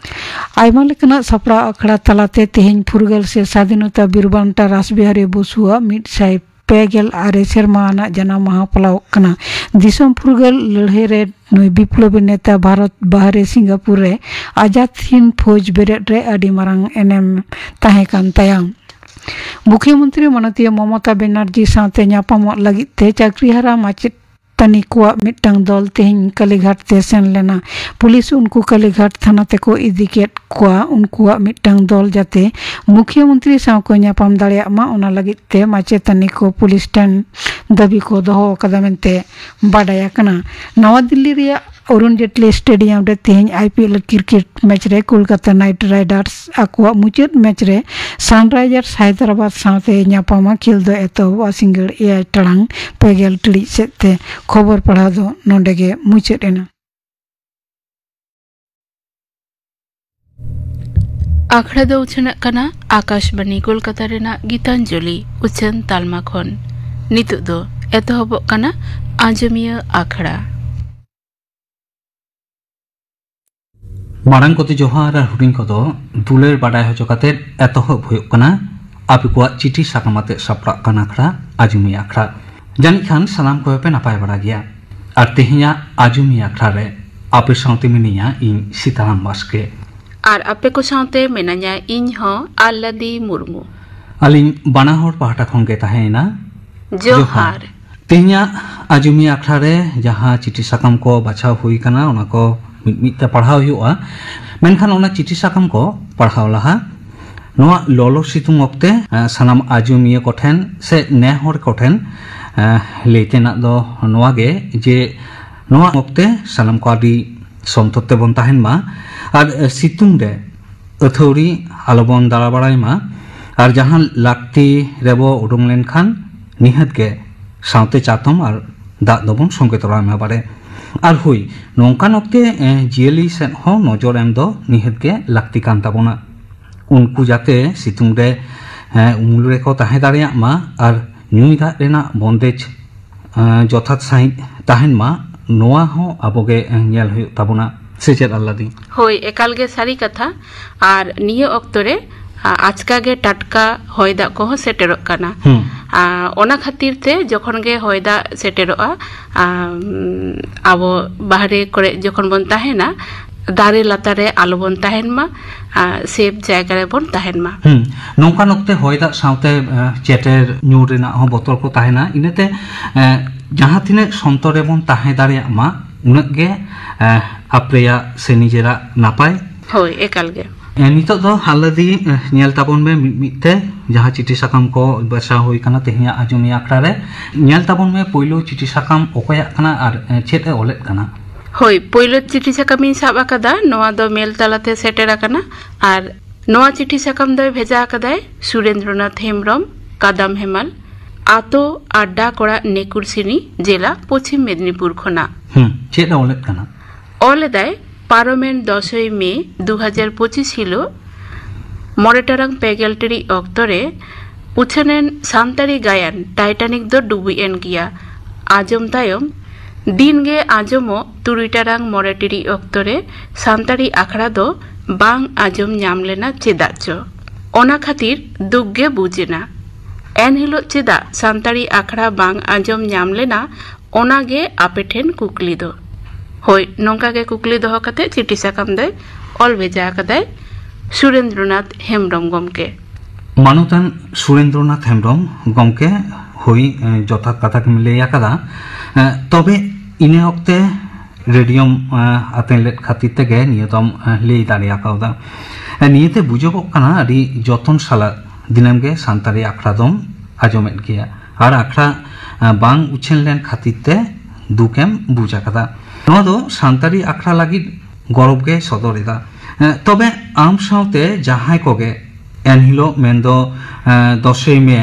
ᱟᱭᱢᱟ ᱞᱮᱠᱟᱱᱟᱜ ᱥᱟᱯᱲᱟᱣ ᱟᱠᱷᱲᱟ ᱛᱟᱞᱟᱛᱮ ᱛᱮᱦᱮᱧ ᱯᱷᱩᱨᱜᱟᱹᱞ ᱥᱮ ᱥᱟᱫᱷᱤᱱᱚᱛᱟ ᱵᱤᱨ ᱵᱟᱱᱴᱟ ᱨᱟᱥ ᱵᱤᱦᱟᱨᱤ ᱵᱚᱥᱩᱣᱟᱜ ᱢᱤᱫ ᱥᱟᱭ ᱯᱮ ᱜᱮᱞ ᱟᱨᱮ ᱥᱮᱨᱢᱟ ᱟᱱᱟᱜ ᱡᱟᱱᱟᱢ ᱢᱟᱦᱟ ᱯᱟᱞᱟᱣᱚᱜ ᱠᱟᱱᱟ᱾ ᱫᱤᱥᱚᱢ ᱯᱷᱩᱨᱜᱟᱹᱞ ᱞᱟᱹᱲᱦᱟᱹᱭ ᱨᱮ ᱱᱩᱭ ᱵᱤᱯᱞᱚᱵᱤ ᱱᱮᱛᱟ ᱵᱷᱟᱨᱚᱛ ᱵᱟᱦᱨᱮ ᱥᱤᱝᱜᱟᱯᱩᱨ ᱨᱮ ᱟᱡᱟᱫ ᱦᱤᱱᱫ ᱯᱷᱳᱡᱽ ᱵᱮᱨᱮᱫ ᱨᱮ ᱟᱹᱰᱤ ᱢᱟᱨᱟᱝ ᱮᱱᱮᱢ ᱛᱟᱦᱮᱸ ᱠᱟᱱ ᱛᱟᱭᱟ᱾ ᱢᱩᱠᱷᱭᱚᱢᱚᱱᱛᱨᱤ ᱢᱟᱱᱚᱛᱤᱭᱟᱹ ᱢᱚᱢᱚᱛᱟ ᱵᱮᱱᱟᱨᱡᱤ ᱥᱟᱶᱛᱮ ᱧᱟᱯᱟᱢᱚᱜ ᱞᱟᱹᱜᱤᱫ ᱛᱮ ᱪᱟᱹᱠᱨᱤᱦᱟᱨᱟ ᱢᱟᱪᱮᱛᱟᱹᱱᱤ ᱠᱚᱣᱟᱜ ᱢᱤᱫᱴᱟᱝ ᱫᱚᱞ ᱛᱮᱦᱮᱧ ᱠᱟᱞᱤᱜᱷᱟᱴ ᱛᱮ ᱥᱮᱱ ᱞᱮᱱᱟ᱾ ᱯᱩᱞᱤᱥ ᱩᱱᱠᱩ ᱠᱟᱞᱤᱜᱷᱟᱴ ᱛᱷᱟᱱᱟ ᱛᱮᱠᱚ ᱤᱫᱤ ᱠᱮᱫ ᱠᱚᱣᱟ᱾ ᱩᱱᱠᱩᱣᱟᱜ ᱢᱤᱫᱴᱟᱝ ᱫᱚᱞ ᱡᱟᱛᱮ ᱢᱩᱠᱷᱭᱚᱢᱚᱱᱛᱨᱤ ᱥᱟᱶ ᱠᱚ ᱧᱟᱯᱟᱢ ᱫᱟᱲᱮᱭᱟᱜ ᱢᱟ, ᱚᱱᱟ ᱞᱟᱹᱜᱤᱫ ᱛᱮ ᱢᱟᱪᱮᱛᱟᱹᱱᱤ ᱠᱚ ᱯᱩᱞᱤᱥ ᱴᱷᱮᱱ ᱫᱟᱹᱵᱤ ᱠᱚ ᱫᱚᱦᱚ ᱟᱠᱟᱫᱟ ᱢᱮᱱᱛᱮ ᱵᱟᱰᱟᱭ ᱟᱠᱟᱱᱟ᱾ ᱱᱟᱣᱟ ᱫᱤᱞᱞᱤ ᱨᱮᱭᱟᱜ ᱚᱨᱩᱱ ᱡᱮᱴᱞᱤ ᱥᱴᱮᱰᱤᱭᱟᱢ ᱨᱮ ᱛᱮᱦᱮᱧ I P L cricket match ᱨᱮ ᱠᱳᱞᱠᱟᱛᱟ ᱱᱟᱭᱤᱴ ᱨᱟᱭᱰᱟᱨᱥ ᱟᱠᱚᱣᱟᱜ ᱢᱩᱪᱟᱹᱫ ᱢᱮᱪ ᱨᱮ ᱥᱟᱱᱨᱟᱭᱡᱟᱨᱥ ᱦᱟᱭᱫᱨᱟᱵᱟᱫᱽ ᱥᱟᱶᱛᱮ ᱧᱟᱯᱟᱢᱟ᱾ ᱠᱷᱮᱞ ᱫᱚ ᱮᱛᱚᱦᱚᱵᱚᱜᱼᱟ ᱥᱤᱸᱜᱟᱹᱲ ᱮᱭᱟᱭ ᱴᱟᱲᱟᱝ ᱯᱮ ᱜᱮᱞ ᱴᱤᱲᱤᱡ ᱥᱮᱫ ᱛᱮ᱾ ᱠᱷᱚᱵᱚᱨ ᱯᱟᱲᱦᱟᱣ ᱫᱚ ᱱᱚᱰᱮ ᱜᱮ ᱢᱩᱪᱟᱹᱫ ᱮᱱᱟ᱾ ᱟᱠᱷᱲᱟ ᱫᱚ ᱩᱪᱷᱟᱹᱱᱚᱜ ᱠᱟᱱᱟ ᱟᱠᱟᱥᱵᱟᱱᱤ ᱠᱳᱞᱠᱟᱛᱟ ᱨᱮᱱᱟᱜ ᱜᱤᱛᱟᱧᱡᱚᱞᱤ ᱩᱪᱷᱟᱹᱱ ᱛᱟᱞᱢᱟ ᱠᱷᱚᱱ᱾ ᱱᱤᱛᱚᱜ ᱫᱚ ᱮᱛᱚᱦᱚᱵᱚᱜ ᱠᱟᱱᱟ ᱟᱸᱡᱚᱢᱤᱭᱟᱹ ᱟᱠᱷᱲᱟ᱾ ᱢᱟᱲᱟᱝ ᱠᱚᱛᱮ ᱡᱚᱦᱟᱨ ᱟᱨ ᱦᱩᱰᱤᱧ ᱠᱚᱫᱚ ᱫᱩᱞᱟᱹᱲ ᱵᱟᱰᱟᱭ ᱦᱚᱪᱚ ᱠᱟᱛᱮ ᱮᱛᱚᱦᱚᱵ ᱦᱩᱭᱩᱜ ᱠᱟᱱᱟ ᱟᱯᱮ ᱠᱚᱣᱟᱜ ᱪᱤᱴᱷᱤ ᱥᱟᱠᱟᱢ ᱟᱛᱮ ᱥᱟᱯᱲᱟᱜ ᱠᱟᱱ ᱟᱠᱷᱲᱟ, ᱟᱸᱡᱚᱢᱤᱭᱟᱹ ᱟᱠᱷᱲᱟ᱾ ᱡᱟᱹᱱᱤᱡ ᱠᱷᱟᱱ ᱥᱟᱱᱟᱢ ᱠᱚᱜᱮ ᱯᱮ ᱱᱟᱯᱟᱭ ᱵᱟᱲᱟ ᱜᱮᱭᱟ᱾ ᱟᱨ ᱛᱮᱦᱮᱧᱟᱜ ᱟᱸᱡᱚᱢᱤᱭᱟᱹ ᱟᱠᱷᱲᱟ ᱨᱮ ᱟᱯᱮ ᱥᱟᱶᱛᱮ ᱢᱤᱱᱟᱹᱧᱟ ᱤᱧ ᱥᱤᱛᱟᱨᱟᱢ ᱵᱟᱥᱠᱮ᱾ ᱟᱨ ᱟᱯᱮ ᱠᱚ ᱥᱟᱶᱛᱮ ᱢᱮᱱᱟᱧᱟ ᱤᱧ ᱦᱚᱸ, ᱟᱞᱞᱟᱫᱤ ᱢᱩᱨᱢᱩ᱾ ᱟᱹᱞᱤᱧ ᱵᱟᱱᱟ ᱦᱚᱲ ᱯᱟᱦᱴᱟ ᱠᱷᱚᱱ ᱜᱮ ᱛᱟᱦᱮᱸᱭᱮᱱᱟ ᱡᱚᱦᱟᱨ᱾ ᱡᱚᱦᱟᱨ᱾ ᱛᱮᱦᱮᱧᱟᱜ ᱟᱸᱡᱚᱢᱤᱭᱟᱹ ᱟᱠᱷᱲᱟ ᱨᱮ ᱡᱟᱦᱟᱸ ᱪᱤᱴᱷᱤ ᱥᱟᱠᱟᱢ ᱠᱚ ᱵᱟᱪᱷᱟᱣ ᱦᱩᱭ ᱟᱠᱟᱱᱟ, ᱚᱱᱟ ᱠᱚ ᱢᱤᱫ ᱢᱤᱫ ᱛᱮ ᱯᱟᱲᱦᱟᱣ ᱦᱩᱭᱩᱜᱼᱟ᱾ ᱢᱮᱱᱠᱷᱟᱱ ᱚᱱᱟ ᱪᱤᱴᱷᱤ ᱥᱟᱠᱟᱢ ᱠᱚ ᱯᱟᱲᱦᱟᱣ ᱞᱟᱦᱟ ᱱᱚᱣᱟ ᱞᱚᱞᱚ ᱥᱤᱛᱩᱝ ᱚᱠᱛᱮ, ᱮ, ᱥᱟᱱᱟᱢ ᱟᱸᱡᱚᱢᱤᱭᱟᱹ ᱠᱚᱴᱷᱮᱱ ᱥᱮ ᱱᱮ ᱦᱚᱲ ᱠᱚᱴᱷᱮᱱ, ᱮ, ᱞᱟᱹᱭ ᱛᱮᱱᱟᱜ ᱫᱚ ᱱᱚᱣᱟ ᱜᱮ ᱡᱮ ᱱᱚᱣᱟ ᱚᱠᱛᱮ ᱥᱟᱱᱟᱢ ᱠᱚ ᱟᱹᱰᱤ ᱥᱚᱱᱛᱚᱨ ᱛᱮᱵᱚᱱ ᱛᱟᱦᱮᱱ ᱢᱟ ᱟᱨ, ᱮ, ᱥᱤᱛᱩᱝ ᱨᱮ ᱟᱹᱛᱷᱟᱹᱣᱲᱤ ᱟᱞᱚᱵᱚᱱ ᱫᱟᱬᱟ ᱵᱟᱲᱟᱭ ᱢᱟ᱾ ᱟᱨ ᱡᱟᱦᱟᱸ ᱞᱟᱹᱠᱛᱤ ᱨᱮᱵᱚ ᱩᱰᱩᱝ ᱞᱮᱱᱠᱷᱟᱱ ᱱᱤᱦᱟᱹᱛ ᱜᱮ ᱥᱟᱶᱛᱮ ᱪᱟᱛᱚᱢ ᱟᱨ ᱫᱟᱜ ᱫᱚᱵᱚᱱ ᱥᱚᱸᱜᱮ ᱛᱚᱨᱟᱭ ᱢᱟ ᱵᱟᱲᱮ᱾ ᱟᱨ ᱦᱳᱭ, ᱱᱚᱝᱠᱟᱱ ᱚᱠᱛᱮ, ᱮ, ᱡᱤᱭᱟᱹᱞᱤ ᱥᱮᱫ ᱦᱚᱸ ᱱᱚᱡᱚᱨ ᱮᱢ ᱫᱚ ᱱᱤᱦᱟᱹᱛ ᱜᱮ ᱞᱟᱹᱠᱛᱤ ᱠᱟᱱ ᱛᱟᱵᱚᱱᱟ᱾ ᱩᱱᱠᱩ ᱡᱟᱛᱮ ᱥᱤᱛᱩᱝ ᱨᱮ, ᱮ, ᱩᱢᱩᱞ ᱨᱮᱠᱚ ᱛᱟᱦᱮᱸ ᱫᱟᱲᱮᱭᱟᱜ ᱢᱟ ᱟᱨ ᱧᱩᱭ ᱫᱟᱜ ᱨᱮᱱᱟᱜ ᱵᱚᱱᱫᱮᱡᱽ, ᱮ, ᱡᱚᱛᱷᱟᱛ ᱥᱟᱺᱦᱤᱡ ᱛᱟᱦᱮᱱ ᱢᱟ, ᱱᱚᱣᱟ ᱦᱚᱸ ᱟᱵᱚ ᱜᱮ, ᱮ, ᱧᱮᱞ ᱦᱩᱭᱩᱜ ᱛᱟᱵᱚᱱᱟ᱾ ᱥᱮ ᱪᱮᱫ, ᱟᱞᱞᱟᱫᱤ? ᱦᱳᱭ, ᱮᱠᱟᱞ ᱜᱮ ᱥᱟᱹᱨᱤ ᱠᱟᱛᱷᱟ᱾ ᱟᱨ ᱱᱤᱭᱟᱹ ᱚᱠᱛᱚ ᱨᱮ, ᱟ, ᱟᱪᱠᱟ ᱜᱮ ᱴᱟᱴᱠᱟ ᱦᱚᱭ ᱫᱟᱜ ᱠᱚᱦᱚᱸ ᱥᱮᱴᱮᱨᱚᱜ ᱠᱟᱱᱟ᱾ ᱦᱩᱸ᱾ ᱟᱨ ᱚᱱᱟ ᱠᱷᱟᱹᱛᱤᱨ ᱛᱮ ᱡᱚᱠᱷᱚᱱ ᱜᱮ ᱦᱚᱭ ᱫᱟᱜ ᱥᱮᱴᱮᱨᱚᱜᱼᱟ, ᱟᱢ, ᱟᱵᱚ ᱵᱟᱦᱨᱮ ᱠᱚᱨᱮ ᱡᱚᱠᱷᱚᱱ ᱵᱚᱱ ᱛᱟᱦᱮᱱᱟ, ᱫᱟᱨᱮ ᱞᱟᱛᱟᱨ ᱨᱮ ᱟᱞᱚ ᱵᱚᱱ ᱛᱟᱦᱮᱱ ᱢᱟ, ᱟᱨ ᱥᱮᱯ ᱡᱟᱭᱜᱟ ᱨᱮᱵᱚᱱ ᱛᱟᱦᱮᱱ ᱢᱟ᱾ ᱦᱩᱸ, ᱱᱚᱝᱠᱟᱱ ᱚᱠᱛᱮ ᱦᱚᱭ ᱫᱟᱜ ᱥᱟᱶᱛᱮ, ᱮ, ᱪᱮᱴᱮᱨ ᱧᱩᱨ ᱨᱮᱱᱟᱜ ᱦᱚᱸ ᱵᱚᱛᱚᱨ ᱠᱚ ᱛᱟᱦᱮᱱᱟ᱾ ᱤᱱᱟᱹᱛᱮ, ᱮ, ᱡᱟᱦᱟᱸ ᱛᱤᱱᱟᱹᱜ ᱥᱚᱱᱛᱚᱨ ᱨᱮᱵᱚᱱ ᱛᱟᱦᱮᱸ ᱫᱟᱲᱮᱭᱟᱜ ᱢᱟ, ᱩᱱᱟᱹᱜ ᱜᱮ, ᱮ, ᱟᱯᱮᱭᱟᱜ ᱥᱮ ᱱᱤᱡᱮᱨᱟᱜ ᱱᱟᱯᱟᱭ᱾ ᱦᱳᱭ, ᱮᱠᱟᱞ ᱜᱮ᱾ ᱮ, ᱱᱤᱛᱚᱜ ᱫᱚ ᱦᱟᱞᱟᱫᱤ, ᱮ, ᱧᱮᱞ ᱛᱟᱵᱚᱱ ᱢᱮ ᱢᱤᱫ ᱢᱤᱫ ᱛᱮ, ᱡᱟᱦᱟᱸ ᱪᱤᱴᱷᱤ ᱥᱟᱠᱟᱢ ᱠᱚ ᱵᱟᱪᱷᱟᱣ ᱦᱩᱭ ᱟᱠᱟᱱᱟ ᱛᱮᱦᱮᱧᱟᱜ ᱟᱸᱡᱚᱢᱤᱭᱟᱹ ᱟᱠᱷᱲᱟ ᱨᱮ᱾ ᱧᱮᱞ ᱛᱟᱵᱚᱱ ᱢᱮ ᱯᱳᱭᱞᱳ ᱪᱤᱴᱷᱤ ᱥᱟᱠᱟᱢ ᱚᱠᱚᱭᱟᱜ ᱠᱟᱱᱟ ᱟᱨ, ᱮ, ᱪᱮᱫ ᱮ ᱚᱞᱮᱫ ᱠᱟᱱᱟ᱾ ᱦᱳᱭ, ᱯᱳᱭᱞᱳ ᱪᱤᱴᱷᱤ ᱥᱟᱠᱟᱢ ᱤᱧ ᱥᱟᱵ ᱟᱠᱟᱫᱟ, ᱱᱚᱣᱟ ᱫᱚ ᱢᱮᱞ ᱛᱟᱞᱟᱛᱮ ᱥᱮᱴᱮᱨ ᱟᱠᱟᱱᱟ᱾ ᱟᱨ ᱱᱚᱣᱟ ᱪᱤᱴᱷᱤ ᱥᱟᱠᱟᱢ ᱫᱚᱭ ᱵᱷᱮᱡᱟ ᱟᱠᱟᱫᱟᱭ ᱥᱩᱨᱮᱱᱫᱨᱚᱱᱟᱛᱷ ᱦᱮᱢᱵᱨᱚᱢ, ᱠᱟᱫᱟᱢ ᱦᱮᱢᱟᱞ, ᱟᱛᱳ ᱟᱰᱰᱟ ᱠᱚᱲᱟ, ᱱᱮᱠᱩᱨᱥᱤᱱᱤ, ᱡᱮᱞᱟ ᱯᱚᱪᱷᱤᱢ ᱢᱮᱫᱽᱱᱤᱯᱩᱨ ᱠᱷᱚᱱᱟᱜ᱾ ᱦᱩᱸ, ᱪᱮᱫ ᱮ ᱚᱞᱮᱫ ᱠᱟᱱᱟ? ᱚᱞ ᱮᱫᱟᱭ, ᱯᱟᱨᱚᱢᱮᱱ ᱫᱚᱥᱚᱭ ᱢᱮ ᱫᱩ ᱦᱟᱡᱟᱨ ᱯᱚᱸᱪᱤᱥ ᱦᱤᱞᱳᱜ ᱢᱚᱬᱮ ᱴᱟᱲᱟᱝ ᱯᱮ ᱜᱮᱞ ᱴᱤᱲᱤᱡ ᱚᱠᱛᱚ ᱨᱮ ᱩᱪᱷᱟᱹᱱᱮᱱ ᱥᱟᱱᱛᱟᱲᱤ ᱜᱟᱭᱟᱱ ᱴᱟᱭᱴᱟᱱᱤᱠ ᱫᱚ ᱰᱩᱵᱩᱡ ᱮᱱ ᱜᱮᱭᱟ᱾ ᱟᱸᱡᱚᱢ ᱛᱟᱭᱚᱢ ᱫᱤᱱ ᱜᱮ ᱟᱸᱡᱚᱢᱚᱜ ᱛᱩᱨᱩᱭ ᱴᱟᱲᱟᱝ ᱢᱚᱬᱮ ᱴᱤᱲᱤᱡ ᱚᱠᱛᱚ ᱨᱮ ᱥᱟᱱᱛᱟᱲᱤ ᱟᱠᱷᱲᱟ ᱫᱚ ᱵᱟᱝ ᱟᱸᱡᱚᱢ ᱧᱟᱢ ᱞᱮᱱᱟ ᱪᱮᱫᱟᱜ ᱪᱚ᱾ ᱚᱱᱟ ᱠᱷᱟᱹᱛᱤᱨ ᱫᱩᱠ ᱜᱮ ᱵᱩᱡᱽ ᱮᱱᱟ᱾ ᱮᱱᱦᱤᱞᱳᱜ ᱪᱮᱫᱟᱜ ᱥᱟᱱᱛᱟᱲᱤ ᱟᱠᱷᱲᱟ ᱵᱟᱝ ᱟᱸᱡᱚᱢ ᱧᱟᱢ ᱞᱮᱱᱟ, ᱚᱱᱟ ᱜᱮ ᱟᱯᱮ ᱴᱷᱮᱱ ᱠᱩᱠᱞᱤ ᱫᱚ᱾ ᱦᱳᱭ, ᱱᱚᱝᱠᱟ ᱜᱮ ᱠᱩᱠᱞᱤ ᱫᱚᱦᱚ ᱠᱟᱛᱮ ᱪᱤᱴᱷᱤ ᱥᱟᱠᱟᱢ ᱫᱚᱭ ᱚᱞ ᱵᱷᱮᱡᱟ ᱟᱠᱟᱫᱟᱭ ᱥᱩᱨᱮᱱᱫᱨᱚᱱᱟᱛᱷ ᱦᱮᱢᱵᱨᱚᱢ ᱜᱚᱢᱠᱮ᱾ ᱢᱟᱱᱚᱛᱟᱱ ᱥᱩᱨᱮᱱᱫᱨᱚᱱᱟᱛᱷ ᱦᱮᱢᱵᱨᱚᱢ ᱜᱚᱢᱠᱮ, ᱦᱳᱭ, ᱮ, ᱡᱚᱛᱷᱟᱛ ᱠᱟᱛᱷᱟ ᱜᱮᱢ ᱞᱟᱹᱭ ᱟᱠᱟᱫᱟ᱾ ᱮ, ᱛᱚᱵᱮ ᱤᱱᱟᱹ ᱚᱠᱛᱮ ᱨᱮᱰᱤᱭᱳᱢ, ᱮ, ᱟᱛᱮᱱ ᱞᱮᱫ ᱠᱷᱟᱹᱛᱤᱨ ᱛᱮᱜᱮ ᱱᱤᱭᱟᱹ ᱫᱚᱢ, ᱮ, ᱞᱟᱹᱭ ᱫᱟᱲᱮ ᱟᱠᱟᱣᱫᱟ᱾ ᱮ, ᱱᱤᱭᱟᱹᱛᱮ ᱵᱩᱡᱚᱜᱚᱜ ᱠᱟᱱᱟ ᱟᱹᱰᱤ ᱡᱚᱛᱚᱱ ᱥᱟᱞᱟᱜ ᱫᱤᱱᱟᱹᱢ ᱜᱮ ᱥᱟᱱᱛᱟᱲᱤ ᱟᱠᱷᱲᱟ ᱫᱚᱢ ᱟᱸᱡᱚᱢᱮᱫ ᱜᱮᱭᱟ᱾ ᱟᱨ ᱟᱠᱷᱲᱟ, ᱮ, ᱵᱟᱝ ᱩᱪᱷᱟᱹᱱ ᱞᱮᱱ ᱠᱷᱟᱹᱛᱤᱨ ᱛᱮ ᱫᱩᱠᱮᱢ ᱵᱩᱡᱽ ᱟᱠᱟᱫᱟ᱾ ᱱᱚᱣᱟ ᱫᱚ ᱥᱟᱱᱛᱟᱲᱤ ᱟᱠᱷᱲᱟ ᱞᱟᱹᱜᱤᱫ ᱜᱚᱨᱚᱵᱽ ᱜᱮᱭ ᱥᱚᱫᱚᱨ ᱮᱫᱟ᱾ ᱮ, ᱛᱚᱵᱮ ᱟᱢ ᱥᱟᱶᱛᱮ ᱡᱟᱦᱟᱸᱭ ᱠᱚᱜᱮ ᱮᱱᱦᱤᱞᱳᱜ ᱢᱮᱱᱫᱚ, ᱮ, ᱫᱚᱥᱚᱭ ᱢᱮ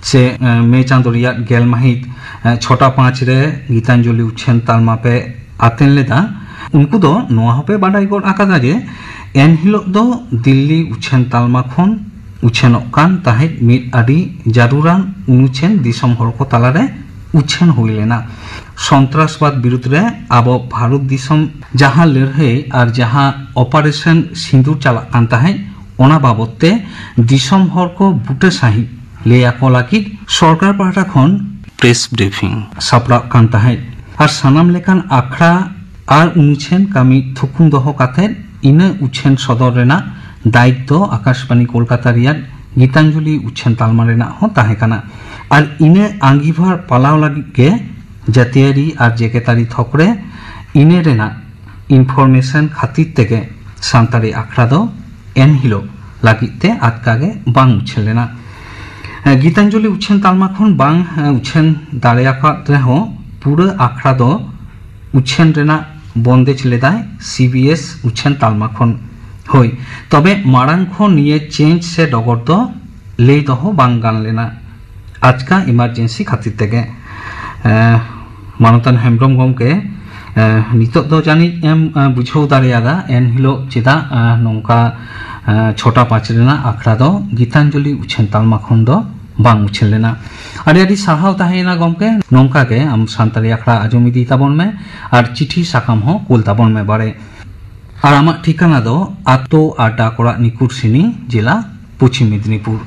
ᱥᱮ, ᱮ, ᱢᱮ ᱪᱟᱸᱫᱳ ᱨᱮᱭᱟᱜ ᱜᱮᱞ ᱢᱟᱹᱦᱤᱛ, ᱮ, ᱪᱷᱚᱴᱟ ᱯᱟᱸᱪ ᱨᱮ ᱜᱤᱛᱟᱧᱡᱚᱞᱤ ᱩᱪᱷᱟᱹᱱ ᱛᱟᱞᱢᱟ ᱯᱮ ᱟᱛᱮᱱ ᱞᱮᱫᱟ, ᱩᱱᱠᱩ ᱫᱚ ᱱᱚᱣᱟ ᱦᱚᱸᱯᱮ ᱵᱟᱰᱟᱭ ᱜᱚᱫ ᱟᱠᱟᱫᱟ ᱡᱮ ᱮᱱᱦᱤᱞᱳᱜ ᱫᱚ ᱫᱤᱞᱞᱤ ᱩᱪᱷᱟᱹᱱ ᱛᱟᱞᱢᱟ ᱠᱷᱚᱱ ᱩᱪᱷᱟᱹᱱᱚᱜ ᱠᱟᱱ ᱛᱟᱦᱮᱸᱫ ᱢᱤᱫ ᱟᱹᱰᱤ ᱡᱟᱹᱨᱩᱲᱟᱱ ᱩᱱᱩᱪᱷᱟᱹᱱ ᱫᱤᱥᱚᱢ ᱦᱚᱲ ᱠᱚ ᱛᱟᱞᱟᱨᱮ ᱩᱪᱷᱟᱹᱱ ᱦᱩᱭ ᱞᱮᱱᱟ᱾ ᱥᱚᱱᱛᱨᱟᱥᱵᱟᱫ ᱵᱤᱨᱩᱫᱽ ᱨᱮ ᱟᱵᱚ ᱵᱷᱟᱨᱚᱛ ᱫᱤᱥᱚᱢ ᱡᱟᱦᱟᱸ ᱞᱟᱹᱲᱦᱟᱹᱭ ᱟᱨ ᱡᱟᱦᱟᱸ ᱚᱯᱟᱨᱮᱥᱚᱱ ᱥᱤᱸᱫᱩᱨ ᱪᱟᱞᱟᱜ ᱠᱟᱱ ᱛᱟᱦᱮᱸᱫ, ᱚᱱᱟ ᱵᱟᱵᱚᱛ ᱛᱮ ᱫᱤᱥᱚᱢ ᱦᱚᱲ ᱠᱚ ᱵᱩᱴᱟᱹ ᱥᱟᱺᱦᱤᱡ ᱞᱟᱹᱭ ᱟᱠᱚ ᱞᱟᱹᱜᱤᱫ ᱥᱚᱨᱠᱟᱨ ᱯᱟᱦᱴᱟ ᱠᱷᱚᱱ ᱯᱨᱮᱥ ᱵᱨᱤᱯᱷᱤᱝ ᱥᱟᱯᱲᱟᱜ ᱠᱟᱱ ᱛᱟᱦᱮᱸᱫ᱾ ᱟᱨ ᱥᱟᱱᱟᱢ ᱞᱮᱠᱟᱱ ᱟᱠᱷᱲᱟ ᱟᱨ ᱩᱪᱷᱟᱹᱱ ᱠᱟᱹᱢᱤ ᱛᱷᱩᱠᱩᱢ ᱫᱚᱦᱚ ᱠᱟᱛᱮ ᱤᱱᱟᱹ ᱩᱪᱷᱟᱹᱱ ᱥᱚᱫᱚᱨ ᱨᱮᱱᱟᱜ ᱫᱟᱭᱤᱛᱛᱚ ᱟᱠᱟᱥᱵᱟᱬᱤ ᱠᱳᱞᱠᱟᱛᱟ ᱨᱮᱭᱟᱜ ᱜᱤᱛᱟᱧᱡᱚᱞᱤ ᱩᱪᱷᱟᱹᱱ ᱛᱟᱞᱢᱟ ᱨᱮᱱᱟᱜ ᱦᱚᱸ ᱛᱟᱦᱮᱸ ᱠᱟᱱᱟ᱾ ᱟᱨ ᱤᱱᱟᱹ ᱟᱸᱜᱤᱵᱷᱟᱨ ᱯᱟᱞᱟᱣ ᱞᱟᱹᱜᱤᱫ ᱜᱮ ᱡᱟᱹᱛᱤᱭᱟᱹᱨᱤ ᱟᱨ ᱡᱮᱜᱮᱛᱟᱹᱨᱤ ᱛᱷᱚᱠ ᱨᱮ ᱤᱱᱟᱹ ᱨᱮᱱᱟᱜ ᱤᱱᱯᱷᱚᱨᱢᱮᱥᱚᱱ ᱠᱷᱟᱹᱛᱤᱨ ᱛᱮᱜᱮ ᱥᱟᱱᱛᱟᱲᱤ ᱟᱠᱷᱲᱟ ᱫᱚ ᱮᱱᱦᱤᱞᱳᱜ ᱞᱟᱹᱜᱤᱫ ᱛᱮ ᱟᱪᱠᱟ ᱜᱮ ᱵᱟᱝ ᱩᱪᱷᱟᱹᱱ ᱞᱮᱱᱟ᱾ ᱜᱤᱛᱟᱧᱡᱚᱞᱤ ᱩᱪᱷᱟᱹᱱ ᱛᱟᱞᱢᱟ ᱠᱷᱚᱱ ᱵᱟᱝ ᱩᱪᱷᱟᱹᱱ ᱫᱟᱲᱮ ᱟᱠᱟᱫ ᱨᱮᱦᱚᱸ ᱯᱩᱨᱟᱹ ᱟᱠᱷᱲᱟ ᱫᱚ ᱩᱪᱷᱟᱹᱱ ᱨᱮᱱᱟᱜ ᱵᱚᱱᱫᱮᱡᱽ ᱞᱮᱫᱟᱭ ᱥᱤᱵᱤᱮᱥ ᱩᱪᱷᱟᱹᱱ ᱛᱟᱞᱢᱟ ᱠᱷᱚᱱ᱾ ᱦᱳᱭ, ᱛᱚᱵᱮ ᱢᱟᱲᱟᱝ ᱠᱷᱚᱱ ᱱᱤᱭᱟᱹ ᱪᱮᱧᱡᱽ ᱥᱮ ᱰᱚᱜᱚᱨ ᱫᱚ ᱞᱟᱹᱭ ᱫᱚᱦᱚ ᱵᱟᱝ ᱜᱟᱱ ᱞᱮᱱᱟ, ᱟᱪᱠᱟ ᱤᱢᱟᱨᱡᱮᱱᱥᱤ ᱠᱷᱟᱹᱛᱤᱨ ᱛᱮᱜᱮ᱾ ᱮᱸ, ᱢᱟᱱᱚᱛᱟᱱ ᱦᱮᱢᱵᱨᱚᱢ ᱜᱚᱢᱠᱮ, ᱮᱸ, ᱱᱤᱛᱚᱜ ᱫᱚ ᱡᱟᱹᱱᱤᱡ ᱮᱢ, ᱮᱸ, ᱵᱩᱡᱷᱟᱹᱣ ᱫᱟᱲᱮᱭᱟᱫᱟ ᱮᱱᱦᱤᱞᱳᱜ ᱪᱮᱫᱟᱜ, ᱮᱸ, ᱱᱚᱝᱠᱟ, ᱮᱸ, ᱪᱷᱚᱴᱟ ᱯᱟᱸᱪ ᱨᱮᱱᱟᱜ ᱟᱠᱷᱲᱟ ᱫᱚ ᱜᱤᱛᱟᱧᱡᱚᱞᱤ ᱩᱪᱷᱟᱹᱱ ᱛᱟᱞᱢᱟ ᱠᱷᱚᱱ ᱫᱚ ᱵᱟᱝ ᱩᱪᱷᱟᱹᱱ ᱞᱮᱱᱟ᱾ ᱟᱹᱰᱤ ᱟᱹᱰᱤ ᱥᱟᱨᱦᱟᱣ ᱛᱟᱦᱮᱸᱭᱮᱱᱟ ᱜᱚᱢᱠᱮ᱾ ᱱᱚᱝᱠᱟ ᱜᱮ ᱟᱢ ᱥᱟᱱᱛᱟᱲᱤ ᱟᱠᱷᱲᱟ ᱟᱸᱡᱚᱢ ᱤᱫᱤ ᱛᱟᱵᱚᱱ ᱢᱮ ᱟᱨ ᱪᱤᱴᱷᱤ ᱥᱟᱠᱟᱢ ᱦᱚᱸ ᱠᱩᱞ ᱛᱟᱵᱚᱱ ᱢᱮ ᱵᱟᱲᱮ᱾ ᱟᱨ ᱟᱢᱟᱜ ᱴᱷᱤᱠᱟᱹᱱᱟ ᱫᱚ ᱟᱛᱳ ᱟᱰᱰᱟ ᱠᱚᱲᱟ ᱱᱤᱠᱩᱨᱥᱤᱱᱤ, ᱡᱮᱞᱟ ᱯᱚᱪᱷᱤᱢ ᱢᱮᱫᱽᱱᱤᱯᱩᱨ᱾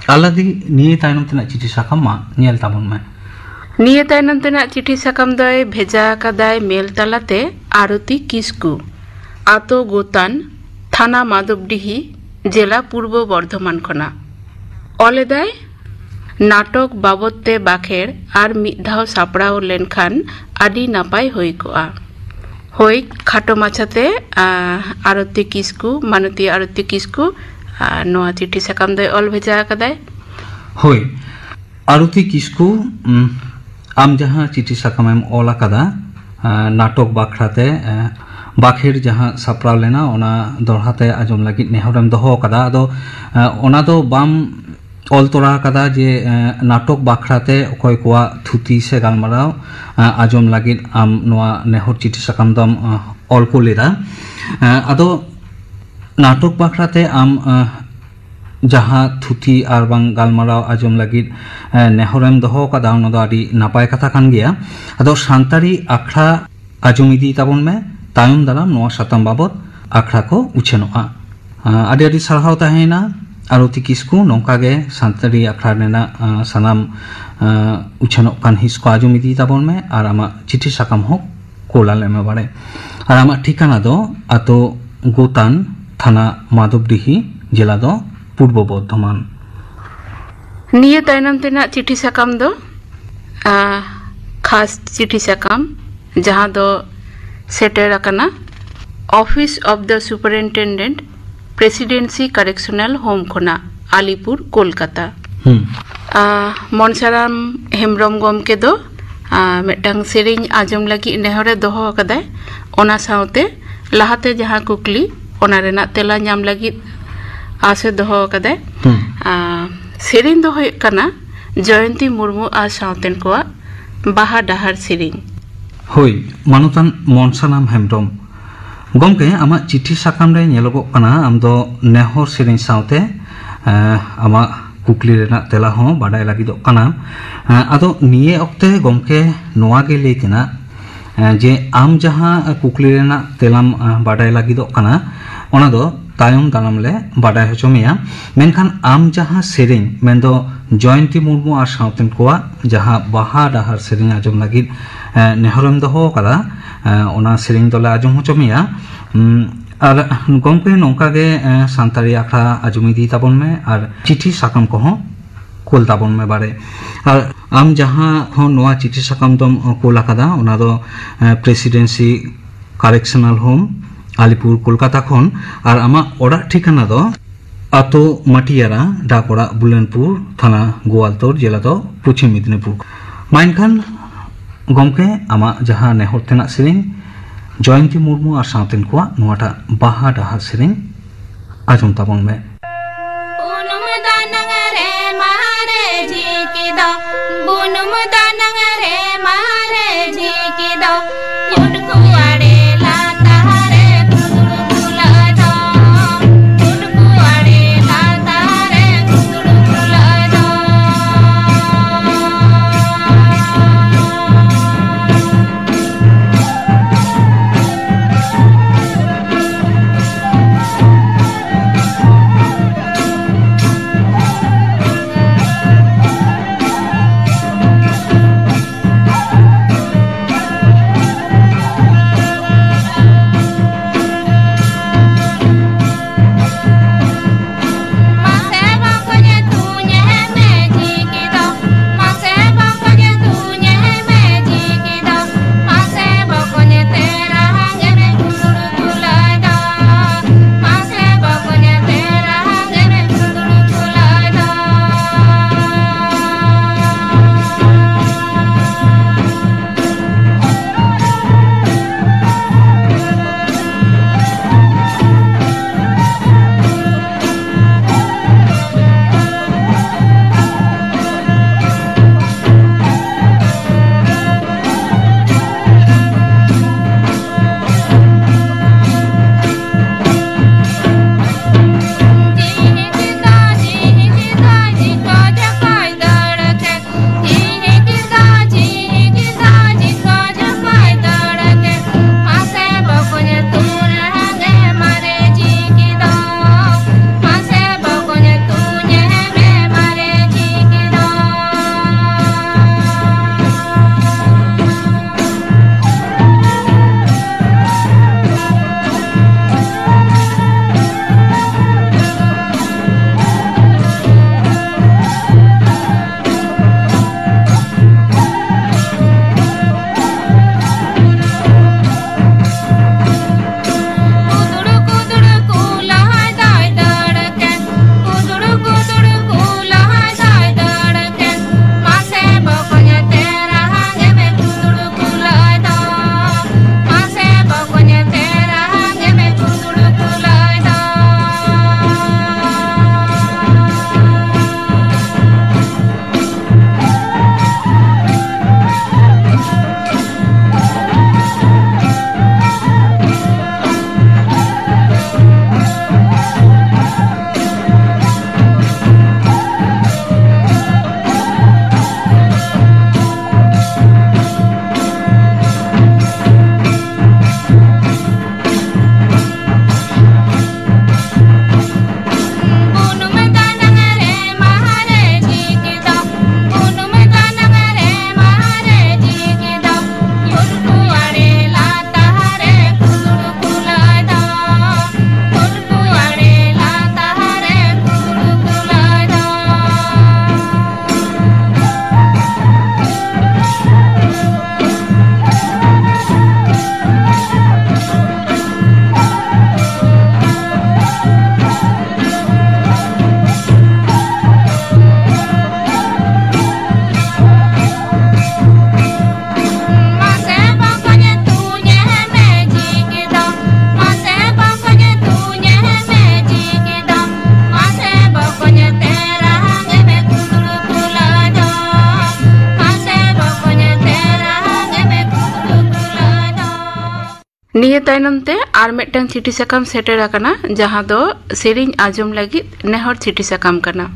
ᱟᱞᱟᱫᱤ ᱱᱤᱭᱟᱹ ᱛᱟᱭᱱᱚᱢ ᱛᱮᱱᱟᱜ ᱪᱤᱴᱷᱤ ᱥᱟᱠᱟᱢ ᱢᱟ ᱧᱮᱞ ᱛᱟᱵᱚᱱ ᱢᱮ᱾ ᱱᱤᱭᱟᱹ ᱛᱟᱭᱱᱚᱢ ᱛᱮᱱᱟᱜ ᱪᱤᱴᱷᱤ ᱥᱟᱠᱟᱢ ᱫᱚᱭ ᱵᱷᱮᱡᱟ ᱟᱠᱟᱫᱟᱭ ᱢᱮᱞ ᱛᱟᱞᱟᱛᱮ ᱟᱨᱚᱛᱤ ᱠᱤᱥᱠᱩ, ᱟᱛᱳ ᱜᱳᱛᱟᱱ, ᱛᱷᱟᱱᱟ ᱢᱟᱫᱚᱵᱰᱤᱦᱤ, ᱡᱮᱞᱟ ᱯᱩᱨᱵᱚ ᱵᱚᱨᱫᱷᱚᱢᱟᱱ ᱠᱷᱚᱱᱟᱜ᱾ ᱚᱞᱮᱫᱟᱭ, ᱱᱟᱴᱚᱠ ᱵᱟᱵᱚᱫ ᱛᱮ ᱵᱟᱠᱷᱮᱲ ᱟᱨ ᱢᱤᱫ ᱫᱷᱟᱣ ᱥᱟᱯᱲᱟᱣ ᱞᱮᱱᱠᱷᱟᱱ ᱟᱹᱰᱤ ᱱᱟᱯᱟᱭ ᱦᱩᱭ ᱠᱚᱜᱼᱟ᱾ ᱦᱳᱭ, ᱠᱷᱟᱴᱚ ᱢᱟᱪᱷᱟᱛᱮ, ᱟ, ᱟᱨᱚᱛᱤ ᱠᱤᱥᱠᱩ, ᱢᱟᱱᱚᱛᱤ ᱟᱨᱚᱛᱤ ᱠᱤᱥᱠᱩ, ᱟ, ᱱᱚᱣᱟ ᱪᱤᱴᱷᱤ ᱥᱟᱠᱟᱢ ᱫᱚᱭ ᱚᱞ ᱵᱷᱮᱡᱟ ᱟᱠᱟᱫᱟᱭ᱾ ᱦᱳᱭ, ᱟᱨᱚᱛᱤ ᱠᱤᱥᱠᱩ, ᱩᱢ, ᱟᱢ ᱡᱟᱦᱟᱸ ᱪᱤᱴᱷᱤ ᱥᱟᱠᱟᱢᱮᱢ ᱚᱞ ᱟᱠᱟᱫᱟ, ᱟ, ᱱᱟᱴᱚᱠ ᱵᱟᱠᱷᱨᱟᱛᱮ, ᱟ, ᱵᱟᱠᱷᱮᱲ ᱡᱟᱦᱟᱸ ᱥᱟᱯᱲᱟᱣ ᱞᱮᱱᱟ, ᱚᱱᱟ ᱫᱚᱦᱲᱟ ᱛᱮ ᱟᱸᱡᱚᱢ ᱞᱟᱹᱜᱤᱫ ᱱᱮᱦᱚᱨᱮᱢ ᱫᱚᱦᱚ ᱟᱠᱟᱫᱟ᱾ ᱟᱫᱚ, ᱟ, ᱚᱱᱟ ᱫᱚ ᱵᱟᱢ ᱚᱞ ᱛᱚᱨᱟ ᱟᱠᱟᱫᱟ ᱡᱮ, ᱟ, ᱱᱟᱴᱚᱠ ᱵᱟᱠᱷᱨᱟᱛᱮ ᱚᱠᱚᱭ ᱠᱚᱣᱟᱜ ᱛᱷᱩᱛᱤ ᱥᱮ ᱜᱟᱞᱢᱟᱨᱟᱣ, ᱟ, ᱟᱸᱡᱚᱢ ᱞᱟᱹᱜᱤᱫ ᱟᱢ ᱱᱚᱣᱟ ᱱᱮᱦᱚᱨ ᱪᱤᱴᱷᱤ ᱥᱟᱠᱟᱢ ᱫᱚᱢ, ᱟ, ᱚᱞ ᱠᱩᱞ ᱞᱮᱫᱟ᱾ ᱟ, ᱟᱫᱚ ᱱᱟᱴᱚᱠ ᱵᱟᱠᱷᱨᱟᱛᱮ ᱟᱢ, ᱟ, ᱡᱟᱦᱟᱸ ᱛᱷᱩᱛᱤ ᱟᱨ ᱵᱟᱝ ᱜᱟᱞᱢᱟᱨᱟᱣ ᱟᱸᱡᱚᱢ ᱞᱟᱹᱜᱤᱫ, ᱮ, ᱱᱮᱦᱚᱨᱮᱢ ᱫᱚᱦᱚ ᱟᱠᱟᱫᱟ, ᱚᱱᱟ ᱫᱚ ᱟᱹᱰᱤ ᱱᱟᱯᱟᱭ ᱠᱟᱛᱷᱟ ᱠᱟᱱ ᱜᱮᱭᱟ᱾ ᱟᱫᱚ ᱥᱟᱱᱛᱟᱲᱤ ᱟᱠᱷᱲᱟ ᱟᱸᱡᱚᱢ ᱤᱫᱤ ᱛᱟᱵᱚᱱ ᱢᱮ, ᱛᱟᱭᱚᱢ ᱫᱟᱨᱟᱢ ᱱᱚᱣᱟ ᱥᱟᱛᱟᱢ ᱵᱟᱵᱚᱛ ᱟᱠᱷᱲᱟ ᱠᱚ ᱩᱪᱷᱟᱹᱱᱚᱜᱼᱟ᱾ ᱟ, ᱟᱹᱰᱤ ᱟᱹᱰᱤ ᱥᱟᱨᱦᱟᱣ ᱛᱟᱦᱮᱸᱭᱮᱱᱟ᱾ ᱟᱨᱚᱛᱤ ᱠᱤᱥᱠᱩ, ᱱᱚᱝᱠᱟ ᱜᱮ ᱥᱟᱱᱛᱟᱲᱤ ᱟᱠᱷᱲᱟ ᱨᱮᱱᱟᱜ, ᱟᱸ, ᱥᱟᱱᱟᱢ, ᱟᱸ, ᱩᱪᱷᱟᱹᱱᱚᱜ ᱠᱟᱱ ᱦᱤᱸᱥ ᱠᱚ ᱟᱸᱡᱚᱢ ᱤᱫᱤ ᱛᱟᱵᱚᱱ ᱢᱮ ᱟᱨ ᱟᱢᱟᱜ ᱪᱤᱴᱷᱤ ᱥᱟᱠᱟᱢ ᱦᱚᱸ ᱠᱳᱞ ᱟᱞᱮ ᱢᱮ ᱵᱟᱲᱮ᱾ ᱟᱨ ᱟᱢᱟᱜ ᱴᱷᱤᱠᱟᱱᱟ ᱫᱚ ᱟᱛᱳ ᱜᱳᱛᱟᱱ, ᱛᱷᱟᱱᱟ ᱢᱟᱫᱷᱚᱵᱰᱤᱦᱤ, ᱡᱮᱞᱟ ᱫᱚ ᱯᱩᱨᱵᱚ ᱵᱚᱨᱫᱷᱚᱢᱟᱱ᱾ ᱱᱤᱭᱟᱹ ᱛᱟᱭᱱᱚᱢ ᱛᱮᱱᱟᱜ ᱪᱤᱴᱷᱤ ᱥᱟᱠᱟᱢ ᱫᱚ, ᱟᱸ, ᱠᱷᱟᱥ ᱪᱤᱴᱷᱤ ᱥᱟᱠᱟᱢ, ᱡᱟᱦᱟᱸ ᱫᱚ ᱥᱮᱴᱮᱨ ᱟᱠᱟᱱᱟ Office of the Superintendent, Presidency Correctional Home ᱠᱷᱚᱱᱟᱜ, ᱟᱞᱤᱯᱩᱨ, ᱠᱳᱞᱠᱟᱛᱟ᱾ ᱦᱩᱸ᱾ ᱟᱸ, ᱢᱚᱱᱥᱟᱨᱟᱢ ᱦᱮᱢᱵᱨᱚᱢ ᱜᱚᱢᱠᱮ ᱫᱚ, ᱟᱸ, ᱢᱤᱫᱴᱟᱝ ᱥᱮᱨᱮᱧ ᱟᱸᱡᱚᱢ ᱞᱟᱹᱜᱤᱫ ᱱᱮᱦᱚᱨᱮ ᱫᱚᱦᱚ ᱟᱠᱟᱫᱟᱭ᱾ ᱚᱱᱟ ᱥᱟᱶᱛᱮ ᱞᱟᱦᱟᱛᱮ ᱡᱟᱦᱟᱸ ᱠᱩᱠᱞᱤ, ᱚᱱᱟ ᱨᱮᱱᱟᱜ ᱛᱮᱞᱟ ᱧᱟᱢ ᱞᱟᱹᱜᱤᱫ ᱟᱸᱥᱮ ᱫᱚᱦᱚ ᱟᱠᱟᱫᱟᱭ᱾ ᱦᱩᱸ᱾ ᱟᱸ, ᱥᱮᱨᱮᱧ ᱫᱚ ᱦᱩᱭᱩᱜ ᱠᱟᱱᱟ ᱡᱚᱭᱚᱱᱛᱤ ᱢᱩᱨᱢᱩ ᱟᱨ ᱥᱟᱶᱛᱮᱱ ᱠᱚᱣᱟᱜ ᱵᱟᱦᱟ ᱰᱟᱦᱟᱨ ᱥᱮᱨᱮᱧ᱾ ᱦᱳᱭ, ᱢᱟᱱᱚᱛᱟᱱ ᱢᱚᱱᱥᱟᱱᱟᱢ ᱦᱮᱢᱵᱨᱚᱢ᱾ ᱜᱚᱢᱠᱮ, ᱟᱢᱟᱜ ᱪᱤᱴᱷᱤ ᱥᱟᱠᱟᱢ ᱨᱮ ᱧᱮᱞᱚᱜᱚᱜ ᱠᱟᱱᱟ, ᱟᱢ ᱫᱚ ᱱᱮᱦᱚᱨ ᱥᱮᱨᱮᱧ ᱥᱟᱶᱛᱮ, ᱮᱸ, ᱟᱢᱟᱜ ᱠᱩᱠᱞᱤ ᱨᱮᱱᱟᱜ ᱛᱮᱞᱟ ᱦᱚᱸ ᱵᱟᱰᱟᱭ ᱞᱟᱹᱜᱤᱫᱚᱜ ᱠᱟᱱᱟ᱾ ᱮᱸ, ᱟᱫᱚ ᱱᱤᱭᱟᱹ ᱚᱠᱛᱮ ᱜᱚᱢᱠᱮ ᱱᱚᱣᱟ ᱜᱮ ᱞᱟᱹᱭ ᱛᱮᱱᱟᱜ, ᱮᱸ, ᱡᱮ ᱟᱢ ᱡᱟᱦᱟᱸ ᱠᱩᱠᱞᱤ ᱨᱮᱱᱟᱜ ᱛᱮᱞᱟᱢ, ᱮᱸ, ᱵᱟᱰᱟᱭ ᱞᱟᱹᱜᱤᱫᱚᱜ ᱠᱟᱱᱟ, ᱚᱱᱟ ᱫᱚ ᱛᱟᱭᱚᱢ ᱫᱟᱨᱟᱢ ᱞᱮ ᱵᱟᱰᱟᱭ ᱦᱚᱪᱚ ᱢᱮᱭᱟ᱾ ᱢᱮᱱᱠᱷᱟᱱ ᱟᱢ ᱡᱟᱦᱟᱸ ᱥᱮᱨᱮᱧ, ᱢᱮᱱᱫᱚ ᱡᱚᱭᱚᱱᱛᱤ ᱢᱩᱨᱢᱩ ᱟᱨ ᱥᱟᱶᱛᱮᱱ ᱠᱚᱣᱟᱜ ᱡᱟᱦᱟᱸ ᱵᱟᱦᱟ ᱰᱟᱦᱟᱨ ᱥᱮᱨᱮᱧ ᱟᱸᱡᱚᱢ ᱞᱟᱹᱜᱤᱫ, ᱮᱸ, ᱱᱮᱦᱚᱨᱮᱢ ᱫᱚᱦᱚ ᱟᱠᱟᱫᱟ, ᱮᱸ, ᱚᱱᱟ ᱥᱮᱨᱮᱧ ᱫᱚᱞᱮ ᱟᱸᱡᱚᱢ ᱦᱚᱪᱚ ᱢᱮᱭᱟ᱾ ᱩᱸ, ᱟᱨ ᱜᱚᱢᱠᱮ, ᱱᱚᱝᱠᱟ ᱜᱮ, ᱮᱸ, ᱥᱟᱱᱛᱟᱲᱤ ᱟᱠᱷᱲᱟ ᱟᱸᱡᱚᱢ ᱤᱫᱤ ᱛᱟᱵᱚᱱ ᱢᱮ ᱟᱨ ᱪᱤᱴᱷᱤ ᱥᱟᱠᱟᱢ ᱠᱚᱦᱚᱸ ᱠᱳᱞ ᱛᱟᱵᱚᱱ ᱢᱮ ᱵᱟᱲᱮ᱾ ᱟᱨ ᱟᱢ ᱡᱟᱦᱟᱸ ᱠᱷᱚᱱ ᱱᱚᱣᱟ ᱪᱤᱴᱷᱤ ᱥᱟᱠᱟᱢ ᱫᱚᱢ ᱠᱳᱞ ᱟᱠᱟᱫᱟ, ᱚᱱᱟ ᱫᱚ, ᱮᱸ, Presidency Correctional Home, Alipur, Kolkata ᱠᱷᱚᱱ᱾ ᱟᱨ ᱟᱢᱟᱜ ᱚᱲᱟᱜ ᱴᱷᱤᱠᱟᱹᱱᱟ ᱫᱚ ᱟᱛᱳ ᱢᱟᱴᱤᱭᱟᱨᱟ, ᱰᱟᱠ ᱚᱲᱟᱜ ᱵᱩᱞᱟᱱᱯᱩᱨ, ᱛᱷᱟᱱᱟ ᱜᱳᱣᱟᱞᱛᱳᱲ, ᱡᱮᱞᱟ ᱫᱚ ᱯᱚᱪᱷᱤᱢ ᱢᱮᱫᱤᱱᱤᱯᱩᱨ᱾ ᱢᱟ ᱮᱱᱠᱷᱟᱱ ᱜᱚᱢᱠᱮ, ᱟᱢᱟᱜ ᱡᱟᱦᱟᱸ ᱱᱮᱦᱚᱨ ᱛᱮᱱᱟᱜ ᱥᱮᱨᱮᱧ, ᱡᱚᱭᱚᱱᱛᱤ ᱢᱩᱨᱢᱩ ᱟᱨ ᱥᱟᱶᱛᱮᱱ ᱠᱚᱣᱟᱜ ᱱᱚᱣᱟᱴᱟᱜ ᱵᱟᱦᱟ ᱰᱟᱦᱟᱨ ᱥᱮᱨᱮᱧ ᱟᱸᱡᱚᱢ ᱛᱟᱵᱚᱱ ᱢᱮ᱾ ᱵᱩᱱᱩᱢ ᱫᱟᱱᱟᱝ ᱨᱮ ᱢᱟᱦᱟᱨᱮ ᱡᱷᱤᱸᱠᱤ ᱫᱚ, ᱵᱩᱱᱩᱢ ᱫᱟᱱᱟᱝ ᱨᱮ ᱢᱟᱦᱟᱨᱮ ᱡᱷᱤᱸᱠᱤ ᱫᱚ, ᱩᱰᱠᱩ ᱟᱲᱮ ᱞᱟᱛᱟᱨ ᱨᱮ ᱠᱩᱫᱲᱩ ᱠᱩᱞᱟᱹ ᱫᱚ, ᱩᱰᱠᱩ ᱟᱲᱮ ᱞᱟᱛᱟᱨ ᱨᱮ ᱠᱩᱫᱲᱩ ᱠᱩᱞᱟᱹ ᱫᱚ᱾ ᱱᱤᱭᱟᱹ ᱛᱟᱭᱱᱚᱢ ᱛᱮ ᱟᱨ ᱢᱤᱫᱴᱟᱝ ᱪᱤᱴᱷᱤ ᱥᱟᱠᱟᱢ ᱥᱮᱴᱮᱨ ᱟᱠᱟᱱᱟ, ᱡᱟᱦᱟᱸ ᱫᱚ ᱥᱮᱨᱮᱧ ᱟᱸᱡᱚᱢ ᱞᱟᱹᱜᱤᱫ ᱱᱮᱦᱚᱨ ᱪᱤᱴᱷᱤ ᱥᱟᱠᱟᱢ ᱠᱟᱱᱟ᱾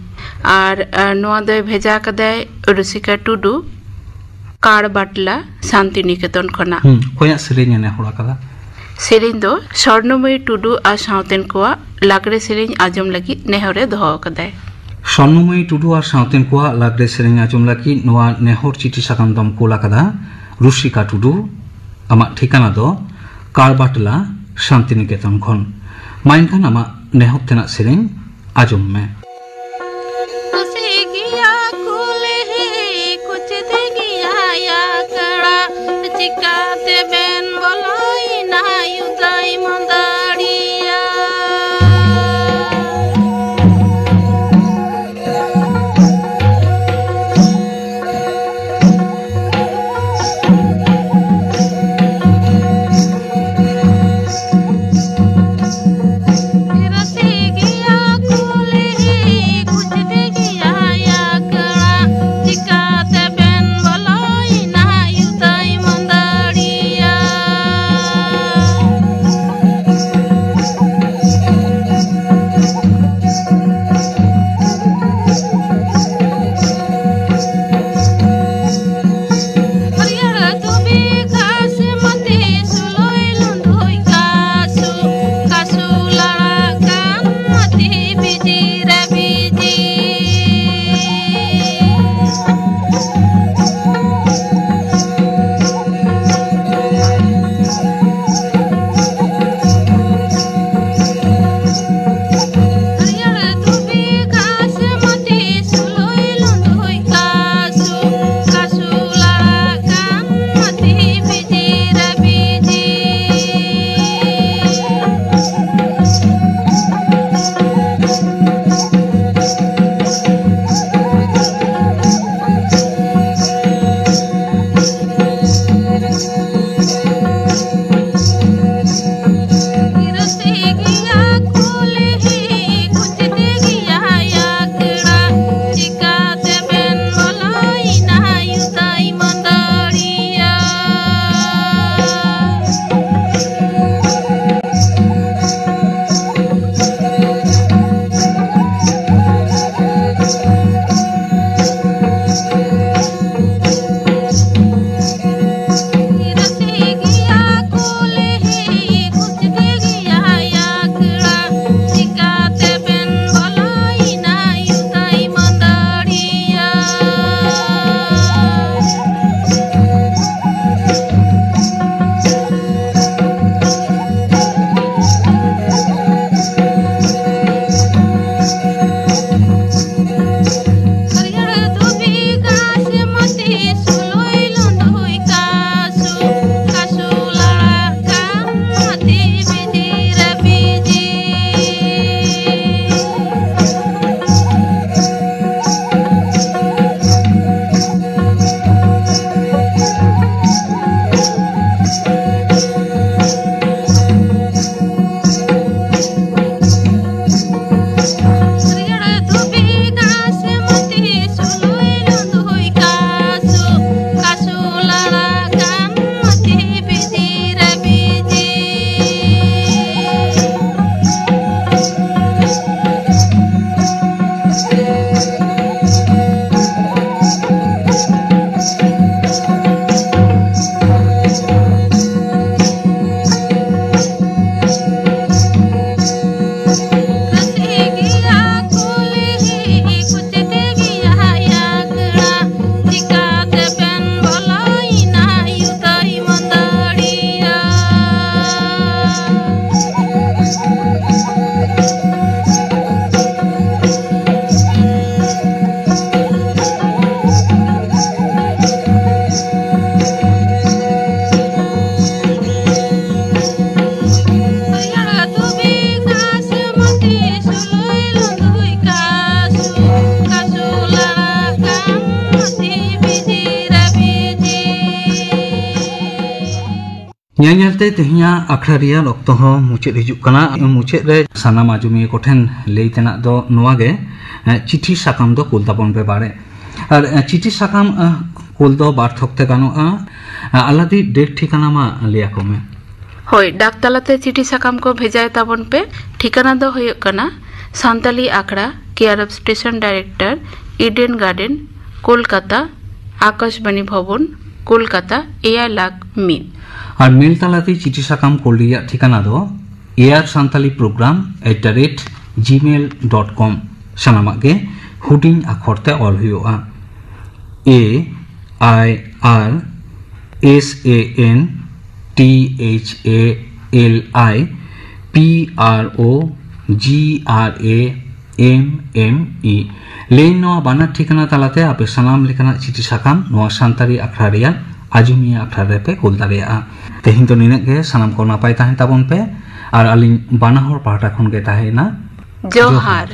ᱟᱨ ᱟᱨ ᱱᱚᱣᱟ ᱫᱚᱭ ᱵᱷᱮᱡᱟ ᱟᱠᱟᱫᱟᱭ ᱨᱩᱥᱤᱠᱟ ᱴᱩᱰᱩ, ᱠᱟᱲ ᱵᱟᱴᱞᱟ, ᱥᱟᱱᱛᱤᱱᱤᱠᱮᱛᱚᱱ ᱠᱷᱚᱱᱟᱜ᱾ ᱦᱩᱸ, ᱚᱠᱚᱭᱟᱜ ᱥᱮᱨᱮᱧ ᱮ ᱱᱮᱦᱚᱨ ᱟᱠᱟᱫᱟ? ᱥᱮᱨᱮᱧ ᱫᱚ ᱥᱚᱨᱱᱚᱢᱚᱭᱤ ᱴᱩᱰᱩ ᱟᱨ ᱥᱟᱶᱛᱮᱱ ᱠᱚᱣᱟᱜ ᱞᱟᱜᱽᱲᱮ ᱥᱮᱨᱮᱧ ᱟᱸᱡᱚᱢ ᱞᱟᱹᱜᱤᱫ ᱱᱮᱦᱚᱨ ᱮ ᱫᱚᱦᱚ ᱟᱠᱟᱫᱟᱭ᱾ ᱥᱚᱨᱱᱚᱢᱚᱭᱤ ᱴᱩᱰᱩ ᱟᱨ ᱥᱟᱶᱛᱮᱱ ᱠᱚᱣᱟᱜ ᱞᱟᱜᱽᱲᱮ ᱥᱮᱨᱮᱧ ᱟᱸᱡᱚᱢ ᱞᱟᱹᱜᱤᱫ ᱱᱚᱣᱟ ᱱᱮᱦᱚᱨ ᱪᱤᱴᱷᱤ ᱥᱟᱠᱟᱢ ᱫᱚᱢ ᱠᱩᱞ ᱟᱠᱟᱫᱟ ᱨᱩᱥᱤᱠᱟ ᱴᱩᱰᱩ᱾ ᱟᱢᱟᱜ ᱴᱷᱤᱠᱟᱱᱟ ᱫᱚ ᱠᱟᱲᱵᱟᱴᱞᱟ, ᱥᱟᱱᱛᱤᱱᱤᱠᱮᱛᱚᱱ ᱠᱷᱚᱱ᱾ ᱢᱟ ᱮᱱᱠᱷᱟᱱ ᱟᱢᱟᱜ ᱱᱮᱦᱚᱨ ᱛᱮᱱᱟᱜ ᱥᱮᱨᱮᱧ ᱟᱸᱡᱚᱢ ᱢᱮ᱾ ᱠᱩᱥᱤ ᱜᱮᱭᱟ ᱠᱩᱞᱦᱤ ᱠᱩᱪ ᱛᱮᱜᱮᱭᱟ ᱟᱠᱲᱟ, ᱪᱤᱠᱟᱹᱛᱮ ᱵᱮᱱ ᱵᱚᱞᱚᱭᱮᱱᱟ ᱭᱩᱫᱟᱹᱭ ᱢᱚᱫᱟᱲᱤᱭᱟ? ᱧᱮᱞ ᱧᱮᱞᱛᱮ ᱛᱮᱦᱮᱧᱟᱜ ᱟᱠᱷᱲᱟ ᱨᱮᱭᱟᱜ ᱚᱠᱛᱚ ᱦᱚᱸ ᱢᱩᱪᱟᱹᱫ ᱦᱤᱡᱩᱜ ᱠᱟᱱᱟ᱾ ᱢᱩᱪᱟᱹᱫ ᱨᱮ ᱥᱟᱱᱟᱢ ᱟᱸᱡᱚᱢᱤᱭᱟᱹ ᱠᱚᱴᱷᱮᱱ ᱞᱟᱹᱭ ᱛᱮᱱᱟᱜ ᱫᱚ ᱱᱚᱣᱟ ᱜᱮ, ᱮ, ᱪᱤᱴᱷᱤ ᱥᱟᱠᱟᱢ ᱫᱚ ᱠᱩᱞ ᱛᱟᱵᱚᱱ ᱯᱮ ᱵᱟᱲᱮ᱾ ᱟᱨ, ᱮ, ᱪᱤᱴᱷᱤ ᱥᱟᱠᱟᱢ, ᱮ, ᱠᱩᱞ ᱫᱚ ᱵᱟᱨ ᱛᱷᱚᱠ ᱛᱮ ᱜᱟᱱᱚᱜᱼᱟ᱾ ᱮ, ᱟᱞᱟᱫᱤ ᱰᱮᱴ ᱴᱷᱤᱠᱟᱱᱟ ᱢᱟ ᱞᱟᱹᱭ ᱟᱠᱚ ᱢᱮ᱾ ᱦᱳᱭ, ᱰᱟᱠ ᱛᱟᱞᱟᱛᱮ ᱪᱤᱴᱷᱤ ᱥᱟᱠᱟᱢ ᱠᱚ ᱵᱷᱮᱡᱟᱭ ᱛᱟᱵᱚᱱ ᱯᱮ᱾ ᱴᱷᱤᱠᱟᱱᱟ ᱫᱚ ᱦᱩᱭᱩᱜ ᱠᱟᱱᱟ ᱥᱟᱱᱛᱟᱞᱤ ᱟᱠᱷᱲᱟ, care of station director, Eden Garden, Kolkata, ᱟᱠᱟᱥᱵᱟᱱᱤ ᱵᱷᱚᱵᱚᱱ, ᱠᱳᱞᱠᱟᱛᱟ, ᱮᱭᱟᱭ ᱞᱟᱠᱷ ᱢᱤᱫ᱾ ᱟᱨ ᱢᱮᱞ ᱛᱟᱞᱟᱛᱮ ᱪᱤᱴᱷᱤ ᱥᱟᱠᱟᱢ ᱠᱳᱞ ᱨᱮᱭᱟᱜ ᱴᱷᱤᱠᱟᱱᱟ ᱫᱚ air santali program at the rate gmail dot com᱾ ᱥᱟᱱᱟᱢᱟᱜ ᱜᱮ ᱦᱩᱰᱤᱧ ᱟᱠᱷᱚᱨ ᱛᱮ ᱚᱞ ᱦᱩᱭᱩᱜᱼᱟ᱾ A I R S A N T H A L I P R O G R A M M E ᱞᱟᱹᱭ᱾ ᱱᱚᱣᱟ ᱵᱟᱱᱟᱨ ᱴᱷᱤᱠᱟᱱᱟ ᱛᱟᱞᱟᱛᱮ ᱟᱯᱮ ᱥᱟᱱᱟᱢ ᱞᱮᱠᱟᱱᱟᱜ ᱪᱤᱴᱷᱤ ᱥᱟᱠᱟᱢ ᱱᱚᱣᱟ ᱥᱟᱱᱛᱟᱲᱤ ᱟᱠᱷᱲᱟ ᱨᱮᱭᱟᱜ ᱟᱸᱡᱚᱢᱤᱭᱟᱹ ᱟᱠᱷᱲᱟ ᱨᱮᱯᱮ ᱠᱩᱞ ᱫᱟᱲᱮᱭᱟᱜᱼᱟ᱾ ᱛᱮᱦᱮᱧ ᱫᱚ ᱱᱤᱱᱟᱹᱜ ᱜᱮ᱾ ᱥᱟᱱᱟᱢ ᱠᱚ ᱱᱟᱯᱟᱭ ᱛᱟᱦᱮᱱ ᱛᱟᱵᱚᱱ ᱯᱮ᱾ ᱟᱨ ᱟᱹᱞᱤᱧ ᱵᱟᱱᱟ ᱦᱚᱲ ᱯᱟᱦᱴᱟ ᱠᱷᱚᱱ ᱜᱮ ᱛᱟᱦᱮᱸᱭᱮᱱᱟ ᱡᱚᱦᱟᱨ᱾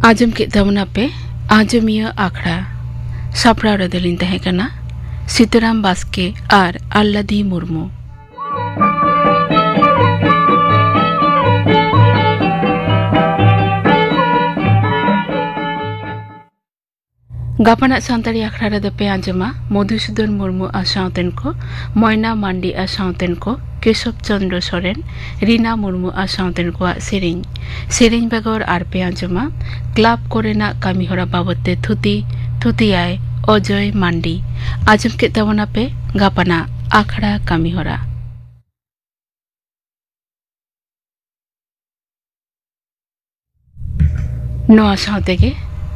ᱟᱸᱡᱚᱢ ᱠᱮᱫ ᱛᱟᱵᱚᱱᱟᱯᱮ ᱟᱸᱡᱚᱢᱤᱭᱟᱹ ᱟᱠᱷᱲᱟ᱾ ᱥᱟᱯᱲᱟᱣ ᱨᱮᱫᱚᱞᱤᱧ ᱛᱟᱦᱮᱸ ᱠᱟᱱᱟ ᱥᱤᱛᱟᱹᱨᱟᱢ ᱵᱟᱥᱠᱮ ᱟᱨ ᱟᱞᱞᱟᱫᱤ ᱢᱩᱨᱢᱩ᱾ ᱜᱟᱯᱟᱱᱟᱜ ᱥᱟᱱᱛᱟᱲᱤ ᱟᱠᱷᱲᱟ ᱨᱮᱫᱚ ᱯᱮ ᱟᱸᱡᱚᱢᱟ ᱢᱚᱫᱷᱩᱥᱩᱫᱚᱱ ᱢᱩᱨᱢᱩ ᱟᱜ ᱥᱟᱶᱛᱮᱱ ᱠᱚ, ᱢᱚᱭᱱᱟ ᱢᱟᱱᱰᱤ ᱟᱜ ᱥᱟᱶᱛᱮᱱ ᱠᱚ, ᱠᱮᱥᱚᱵ ᱪᱚᱸᱫᱽᱨᱚ ᱥᱚᱨᱮᱱ, ᱨᱤᱱᱟ ᱢᱩᱨᱢᱩ ᱟᱜ ᱥᱟᱶᱛᱮᱱ ᱠᱚᱣᱟᱜ ᱥᱮᱨᱮᱧ᱾ ᱥᱮᱨᱮᱧ ᱵᱮᱜᱚᱨ ᱟᱨ ᱯᱮ ᱟᱸᱡᱚᱢᱟ ᱠᱞᱟᱵᱽ ᱠᱚᱨᱮᱱᱟᱜ ᱠᱟᱹᱢᱤᱦᱚᱨᱟ ᱵᱟᱵᱚᱫ ᱛᱮ ᱛᱷᱩᱛᱤ, ᱛᱷᱩᱛᱤᱭᱟᱭ ᱚᱡᱚᱭ ᱢᱟᱱᱰᱤ᱾ ᱟᱸᱡᱚᱢ ᱠᱮᱫ ᱛᱟᱵᱚᱱᱟᱯᱮ ᱜᱟᱯᱟᱱᱟᱜ ᱟᱠᱷᱲᱟ ᱠᱟᱹᱢᱤᱦᱚᱨᱟ᱾ ᱱᱚᱣᱟ ᱥᱟᱶ ᱛᱮᱜᱮ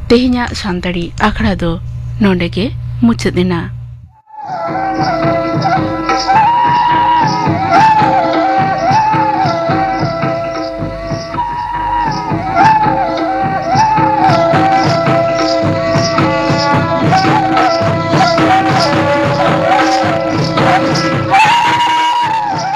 ᱛᱮᱦᱮᱧᱟᱜ ᱥᱟᱱᱛᱟᱲᱤ ᱟᱠᱷᱲᱟ ᱫᱚ ᱱᱚᱰᱮ ᱜᱮ ᱢᱩᱪᱟᱹᱫ ᱮᱱᱟ᱾